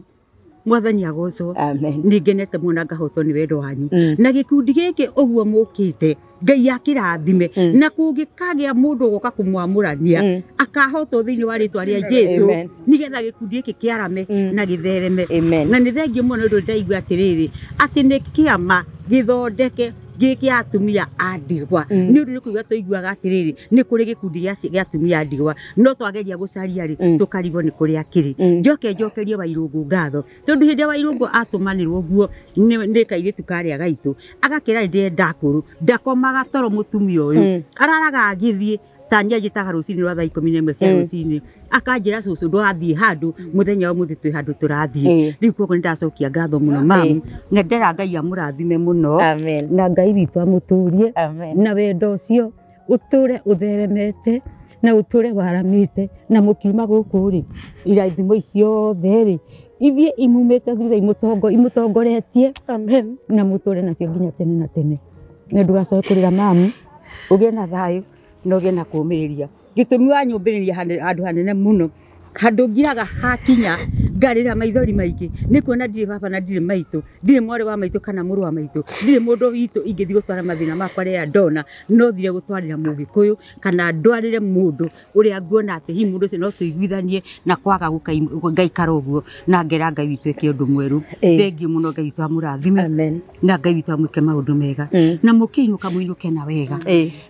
Mwathani agocwo nĩ ngenete mũno na ngahotwo nĩ wendo wanyu na gĩkundi gĩkĩ ũguo mũkĩte Ngai akĩrathime na kũngĩkagĩa mũndũ ũgoka kũmwamũrania akahotwo thĩinĩ wa rĩtwa rĩa Jesũ nĩgetha gĩkundi gĩkĩ kĩarame na gĩthereme na nĩ thengiũ mũno nĩ ũndũ ndaigua atĩrĩrĩ atĩ nĩ kĩama gĩthondeke gĩkĩ atumia a ndigwa nĩ ũndũ nĩ kũigua tũiguaga atĩrĩrĩ nĩ kũrĩ gĩkundi gĩa atumia a ndigwa no twageria gũcaria rĩ tũkarigwo nĩ kũrĩa kĩrĩ njoke njokerie Wairũngũ ngatho tondũ hĩndĩ ĩrĩa Wairũngũ atũmanĩrwo ũguo nĩ kairĩtu karĩa gaitũ agakĩra ndĩrenda akũrũ ndakomaga toro mũtumia ũyũ araraga agĩthiĩ tania njĩtaga rũcinĩ rwa thaa 11 cia rũcinĩ akanjĩra cũcũ ndũrathiĩ handũ mũthenya wa ũmũthĩ twĩ handũ tũrathiĩ rĩu koguo nĩ ndacokia ngatho mũno mamu na ndera Ngai amũrathime mũno na Ngai witũ amũtũrie na wendo ũcio ũtũre ũtheremete na ũtũre waramĩte na mũkiuma gũkũ rĩ irathimo ciothe rĩ ithiĩ imumĩte thutha imũtongoretie na mũtũre nacio nginya tene na tene na ndũgacoke kũrĩra mamu ũgĩe na thayũ na ũgĩe na kũũmĩrĩria gĩtũmi wanyũmbĩrĩria handũ hanene mũno handũ ngiraga hakinya Ngarĩra maithori maingĩ nĩ kuona ndirĩ baba na ndirĩ maitũ, ndirĩ mwarĩ wa maitũ kana mũrũ wa maitũ, ndirĩ mũndũ witũ ingĩthiĩ gũtwara mathĩna makwa rĩrĩa ndona, no thire gũtwarĩra mũgĩkũyũ kana ndwarĩre mũndũ ũrĩa nguona atĩ hihi mũndũ ũcio no tũiguithanie na kwaga ngaikara ũguo na ngera Ngai witũ eke ũndũ mwerũ. Thengiũ mũno, Ngai witũ amũrathime na Ngai witũ amwĩke maũndũ mega na mũkĩinũka mũinũke na wega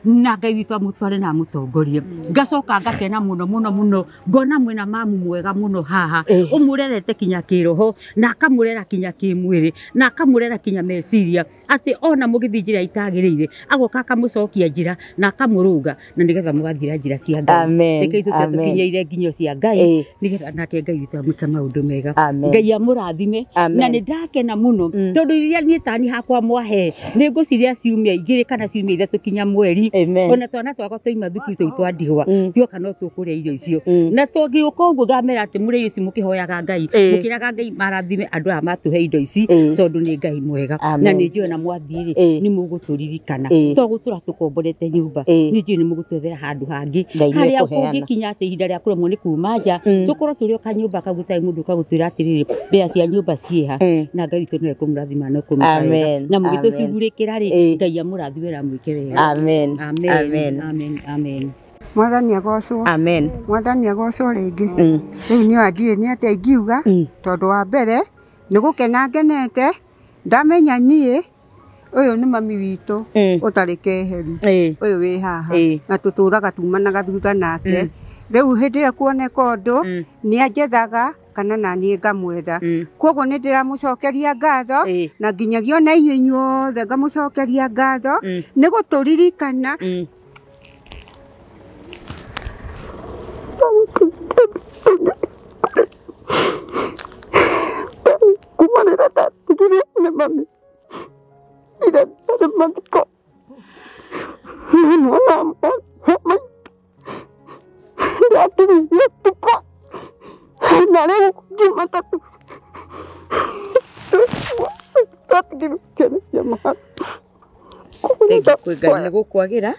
na Ngai witũ amũtware na amũtongorie. Ngacoka ngakena mũno mũno mũno ngona mwĩna mamu mwega mũno haha ũmũrerete kinya kĩroho na akamũrera kinya kĩmwĩrĩ na akamũrera kinya meciria atĩ ona mũgĩthiĩ njĩra itagĩrĩire agoka akamũcokia njĩra na akamũrũnga na nĩgetha mũgathira njĩra cia Ngai. Reke ithuĩ tũkinyeire nginyo cia Ngai nĩgetha nake Ngai witũ amwĩke maũndũ mega. Ngai amũrathime na nĩ ndakena mũno tondũ iria niĩ tani hakwa mwahe nĩ ngũciria ciumia 2 kana ciumia 3 kinya mweri ona twana twakwa twaima thukuru tũu twandigwa tuoka no tũkũrĩa irio icio na tũngĩũka ũguo ngamera atĩ mũrĩ irio ici mũkĩhoyaga Ngai mũkĩraga Ngai marathime andũ aya matũhe indo ici tondũ nĩ Ngai mwega na nĩ njũĩ na mwathiĩ rĩ nĩ mũgũtũririkana to gũtũra tũkomborete nyũmba nĩ njũĩ nĩ mũgũtwethera handũ hangĩ harĩa kũngĩkinya atĩ ihinda rĩa kũremwo nĩ kuma nja tũkorwo tũrĩ o kanyũmba kau gũtarĩ mũndũ ũkagũtwĩra atĩrĩrĩ mbea cia nyũmba ciĩha na Ngai witũ nĩwe kũmũrathima na kũmũhe na mũgĩtũcugurĩkĩra rĩ Ngai amũrathime na amwĩke wega. Amen. Amen. Amen. Amen. Mwathani agocwo. Amen. Mwathani agocwo rĩngĩ. Rĩu nĩ andiĩ nĩ atĩa ingiuga tondũ wa mbere nĩ gũkena ngenete ndamenya niĩ ũyũ nĩ mami witũ ũtarĩ keheru ũyũ wĩ haha na tũtũraga tumanaga thutha nake rĩu hĩndĩ ĩrĩa kuoneka ũndũ nĩ anjethaga kana na niĩ ngamwetha koguo nĩ ndĩramũcokeria ngatho na nginyagia ona inyuĩ inyuothe ngamũcokeria ngatho nĩ gũtũririkana. Kuma rĩrĩa ndatigire nĩ mami ira ndarĩ mathiko mwana wa maitũ ndakinyirie ũtukũ na rĩu Jumatatũ ndatigirwo ciana cia mahara. Thengiũ kwĩ Ngai nĩ gũkwagĩra.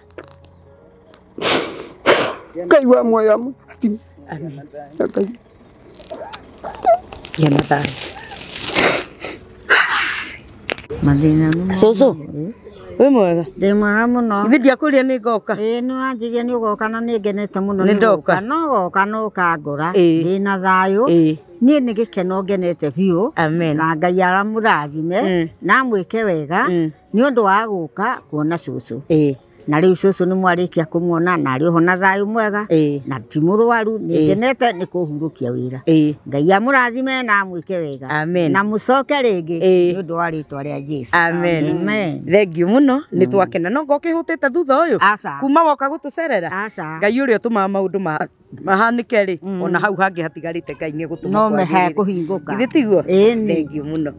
Ngai wa muoyo amũrathime. Amen. Ngai gĩa na thayũ. Mathĩna Cũcũ wĩ mwega? Ndĩ mwega mũno. Ithe ndiakwĩrire nĩ ngoka. Ĩĩ nĩ wanjĩrire nĩ ũgoka na nĩ ngenete mũno nĩ ndoka. No goka no ũkangora ndĩ na thayũ. Niĩ nĩ gĩkeno ngenete biũ. Amen. Na Ngai aramũrathime na amwĩke wega nĩ ũndũ wa gũka kuona cũcũ. Na rĩu cũcũ nĩ mwarĩkia kũmuona na arĩ oho na thayũ mwega na ti mũrwaru nĩ ngenete nĩ kũhurũkia wĩra. Ngai amũrathime na amwĩke wega. Amen. Na mũcoke rĩngĩ nĩ ũndũ wa rĩtwa rĩa Jesũ. Amen. Amen. Thengiũ mũno nĩ twakena no ngoka ũkĩhũtĩte thutha ũyũ kuma woka gũtũcerera Ngai ũrĩa ũtũmaga maũndũ mahanĩke rĩ ona hau hangĩ hatigarĩte Ngai nĩ egũtũma no kwagĩrĩre. hekũhingũka. Githĩ tiguo? Thengiũ mũno.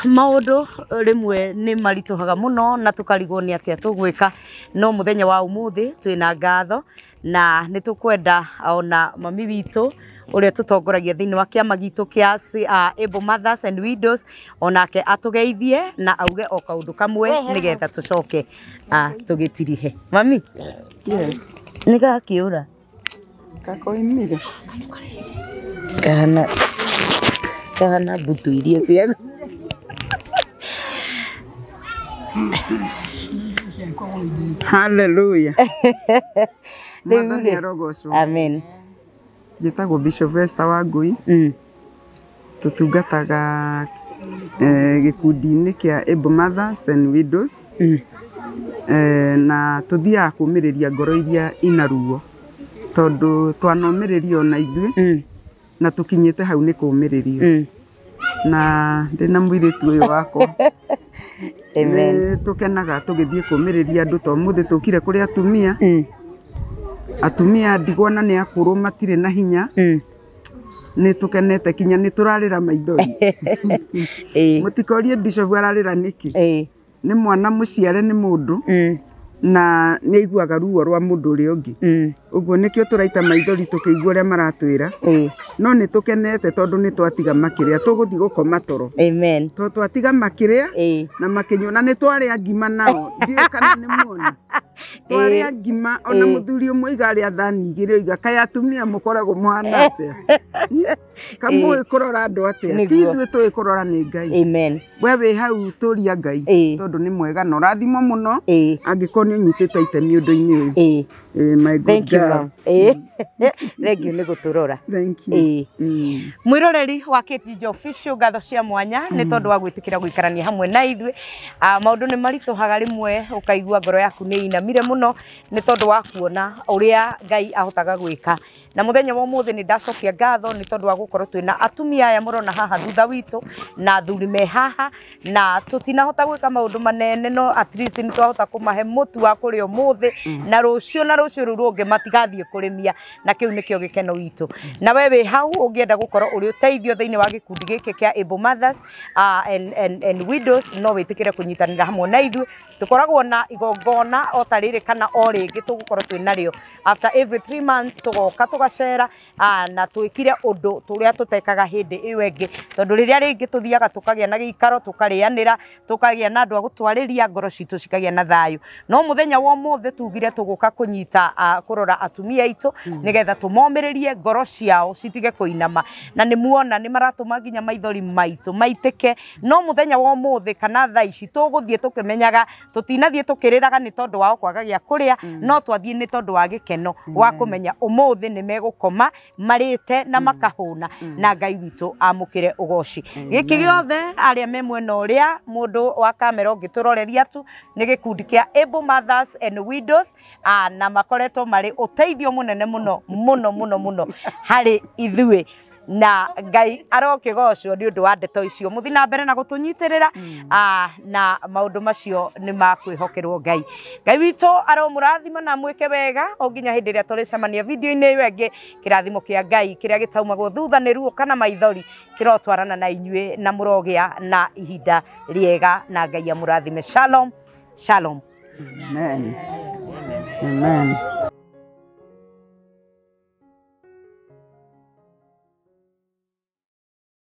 Maũndũ rĩmwe nĩ maritũhaga mũno na tũkarigwo nĩ atĩa tũgwĩka no mũthenya wa ũmũthĩ twĩna ngatho na nĩ tũkwenda ona mami witũ ũrĩa tũtongoragia thĩinĩ wa kĩama gitũ kĩa Able Mothers and Widows onake atũgeithie na auge o kaũndũ kamwe nĩgetha tũcoke tũgĩtirihe. Mami? Yes. Nĩ gakĩũra? Gakoimire. Kahana mbutu iria cia Hallelujah. Mwathani arogocwo. Amen. Njĩtagwo Bishop Esther Wangui. Tũtungataga gĩkundi-inĩ kĩa Able Mothers and Widows. Na tũthiaga kũmĩrĩria ngoro iria ina ruo tondũ twanomĩrĩrio na ithuĩ na tũkinyĩte hau nĩ kũmĩrĩrio na ndĩna mũirĩtu ũyũ wakwa. Amen. Nĩ tũkenaga tũgĩthiĩ kũmĩrĩria andũ to mũthĩ tũkire kũrĩ atumia. Atumia ndigwa na nĩ akũrũ matirĩ na hinya. Nĩ tũkenete kinya nĩ tũrarĩra maithori. Mũtikorie Bishop ararĩra nĩkĩ. Nĩ mwana mũciare nĩ mũndũ na nĩ aiguaga ruo rwa mũndũ ũrĩa ũngĩ. Ũguo nĩkĩo tũraita maithori tũkĩigua ũrĩa maratwĩra. No nĩ tũkenete tondũ nĩ twatiga makĩrĩa tũgũthiĩ gũkoma toro. Amen. Tondũ twatiga makĩrĩa na makĩnyua na nĩ twarĩa ngima nao. Ndiũĩ kana nĩ muona. Twarĩa ngima ona mũthuri ũmwe oiga arĩa thani igĩrĩ oiga kaĩ atumia mũkoragwo mũhana atĩa. Kamũĩ kũrora andũ atĩa. Ti ithuĩ tũĩ kũrora nĩ Ngai. Amen. We wĩ hau tũria Ngai tondũ nĩ mwega na ũrathimwo mũno angĩkorwo nĩ ũnyitĩte itemi ũndũ-inĩ ũyũ. My good Thank you, girl. ma'am. Thank you nĩ gũtũrora. Thank you. Mwiroreri wa Kate Official ngatho cia mwanya nĩ tondũ wa gwĩtĩkĩra gũikarania hamwe na ithuĩ. Maũndũ nĩ maritũhaga rĩmwe ũkaigua ngoro yaku nĩ inamire mũno nĩ tondũ wa kuona ũrĩa Ngai ahotaga gwĩka. Na mũthenya wa ũmũthĩ nĩ ndacokia ngatho nĩ tondũ wa gũkorwo twĩna atumia aya mũrona haha thutha witũ na athuri me haha na tũtinahota gwĩka maũndũ manene no at least nĩ twahota kũmahe mũtu wa kũrĩa ũmũthĩ na rũciũ na rũciũ rũu rũngĩ matigathiĩ kũrĩmia na kĩu nĩkĩo gĩkeno gitũ. Na we wĩ hau ũngĩenda gũkorwo ũrĩ ũteithio thĩinĩ wa gĩkundi gĩkĩ kĩa Able Mothers and Widows no wĩtĩkĩre kũnyitanĩra hamwe na ithuĩ. Tũkoragwo na igongona o ta rĩrĩ kana o rĩngĩ tũgũkorwo twĩ narĩo after every 3 months tũgoka tũgacera na twĩkire ũndũ tũrĩa tũtekaga hĩndĩ ĩyo ĩngĩ tondũ rĩrĩa rĩngĩ tũthiaga tũkagĩa na gĩikaro tũkarĩanĩra tũkagĩa na andũ a gũtwarĩria ngoro citũ cikagĩa na thayũ. No mũthenya wa ũmũthĩ tugire tũgũka kũnyita kũrora atumia aitũ nĩgetha tũmomĩrĩrie ngoro ciao citige kũinama na nĩ muona nĩ maratũma nginya maithori maitũ maitĩke. No mũthenya wa ũmũthĩ kana thaa ici tũgũthiĩ tũkĩmenyaga tũtinathiĩ tũkĩrĩraga nĩ tondũ wao kwaga gĩa kũrĩa no twathiĩ nĩ tondũ wa gĩkeno wa kũmenya ũmũthĩ nĩ megũkoma marĩte na makahũna na Ngai witũ amũkĩre ũgoci. Gĩkĩ gĩothe arĩa me mwena ũrĩa mũndũ wa kamera ũngĩtũroreria tu nĩ gĩkundi kĩa Able Mothers and Widows na makoretwo marĩ ũteithio mũnene mũno mũno mũno mũno harĩ ithuĩ na Ngai arokĩgocwo nĩ ũndũ wa ndeto icio. Mũthiĩ na mbere na gũtũnyitĩrĩra na maũndũ macio nĩ makwĩhokerwo Ngai. Ngai witũ aromũrathima na mwĩke wega o nginya hĩndĩ ĩrĩa tũrĩcemania video-inĩ ĩyo ĩngĩ. Kĩrathimo kĩa Ngai kĩrĩa gĩtaumagwo thutha nĩ ruo kana maithori kĩrotwarana na inyuĩ na mũrogĩa na ihinda rĩega na Ngai amũrathime. Shalom, shalom. Amen. Amen.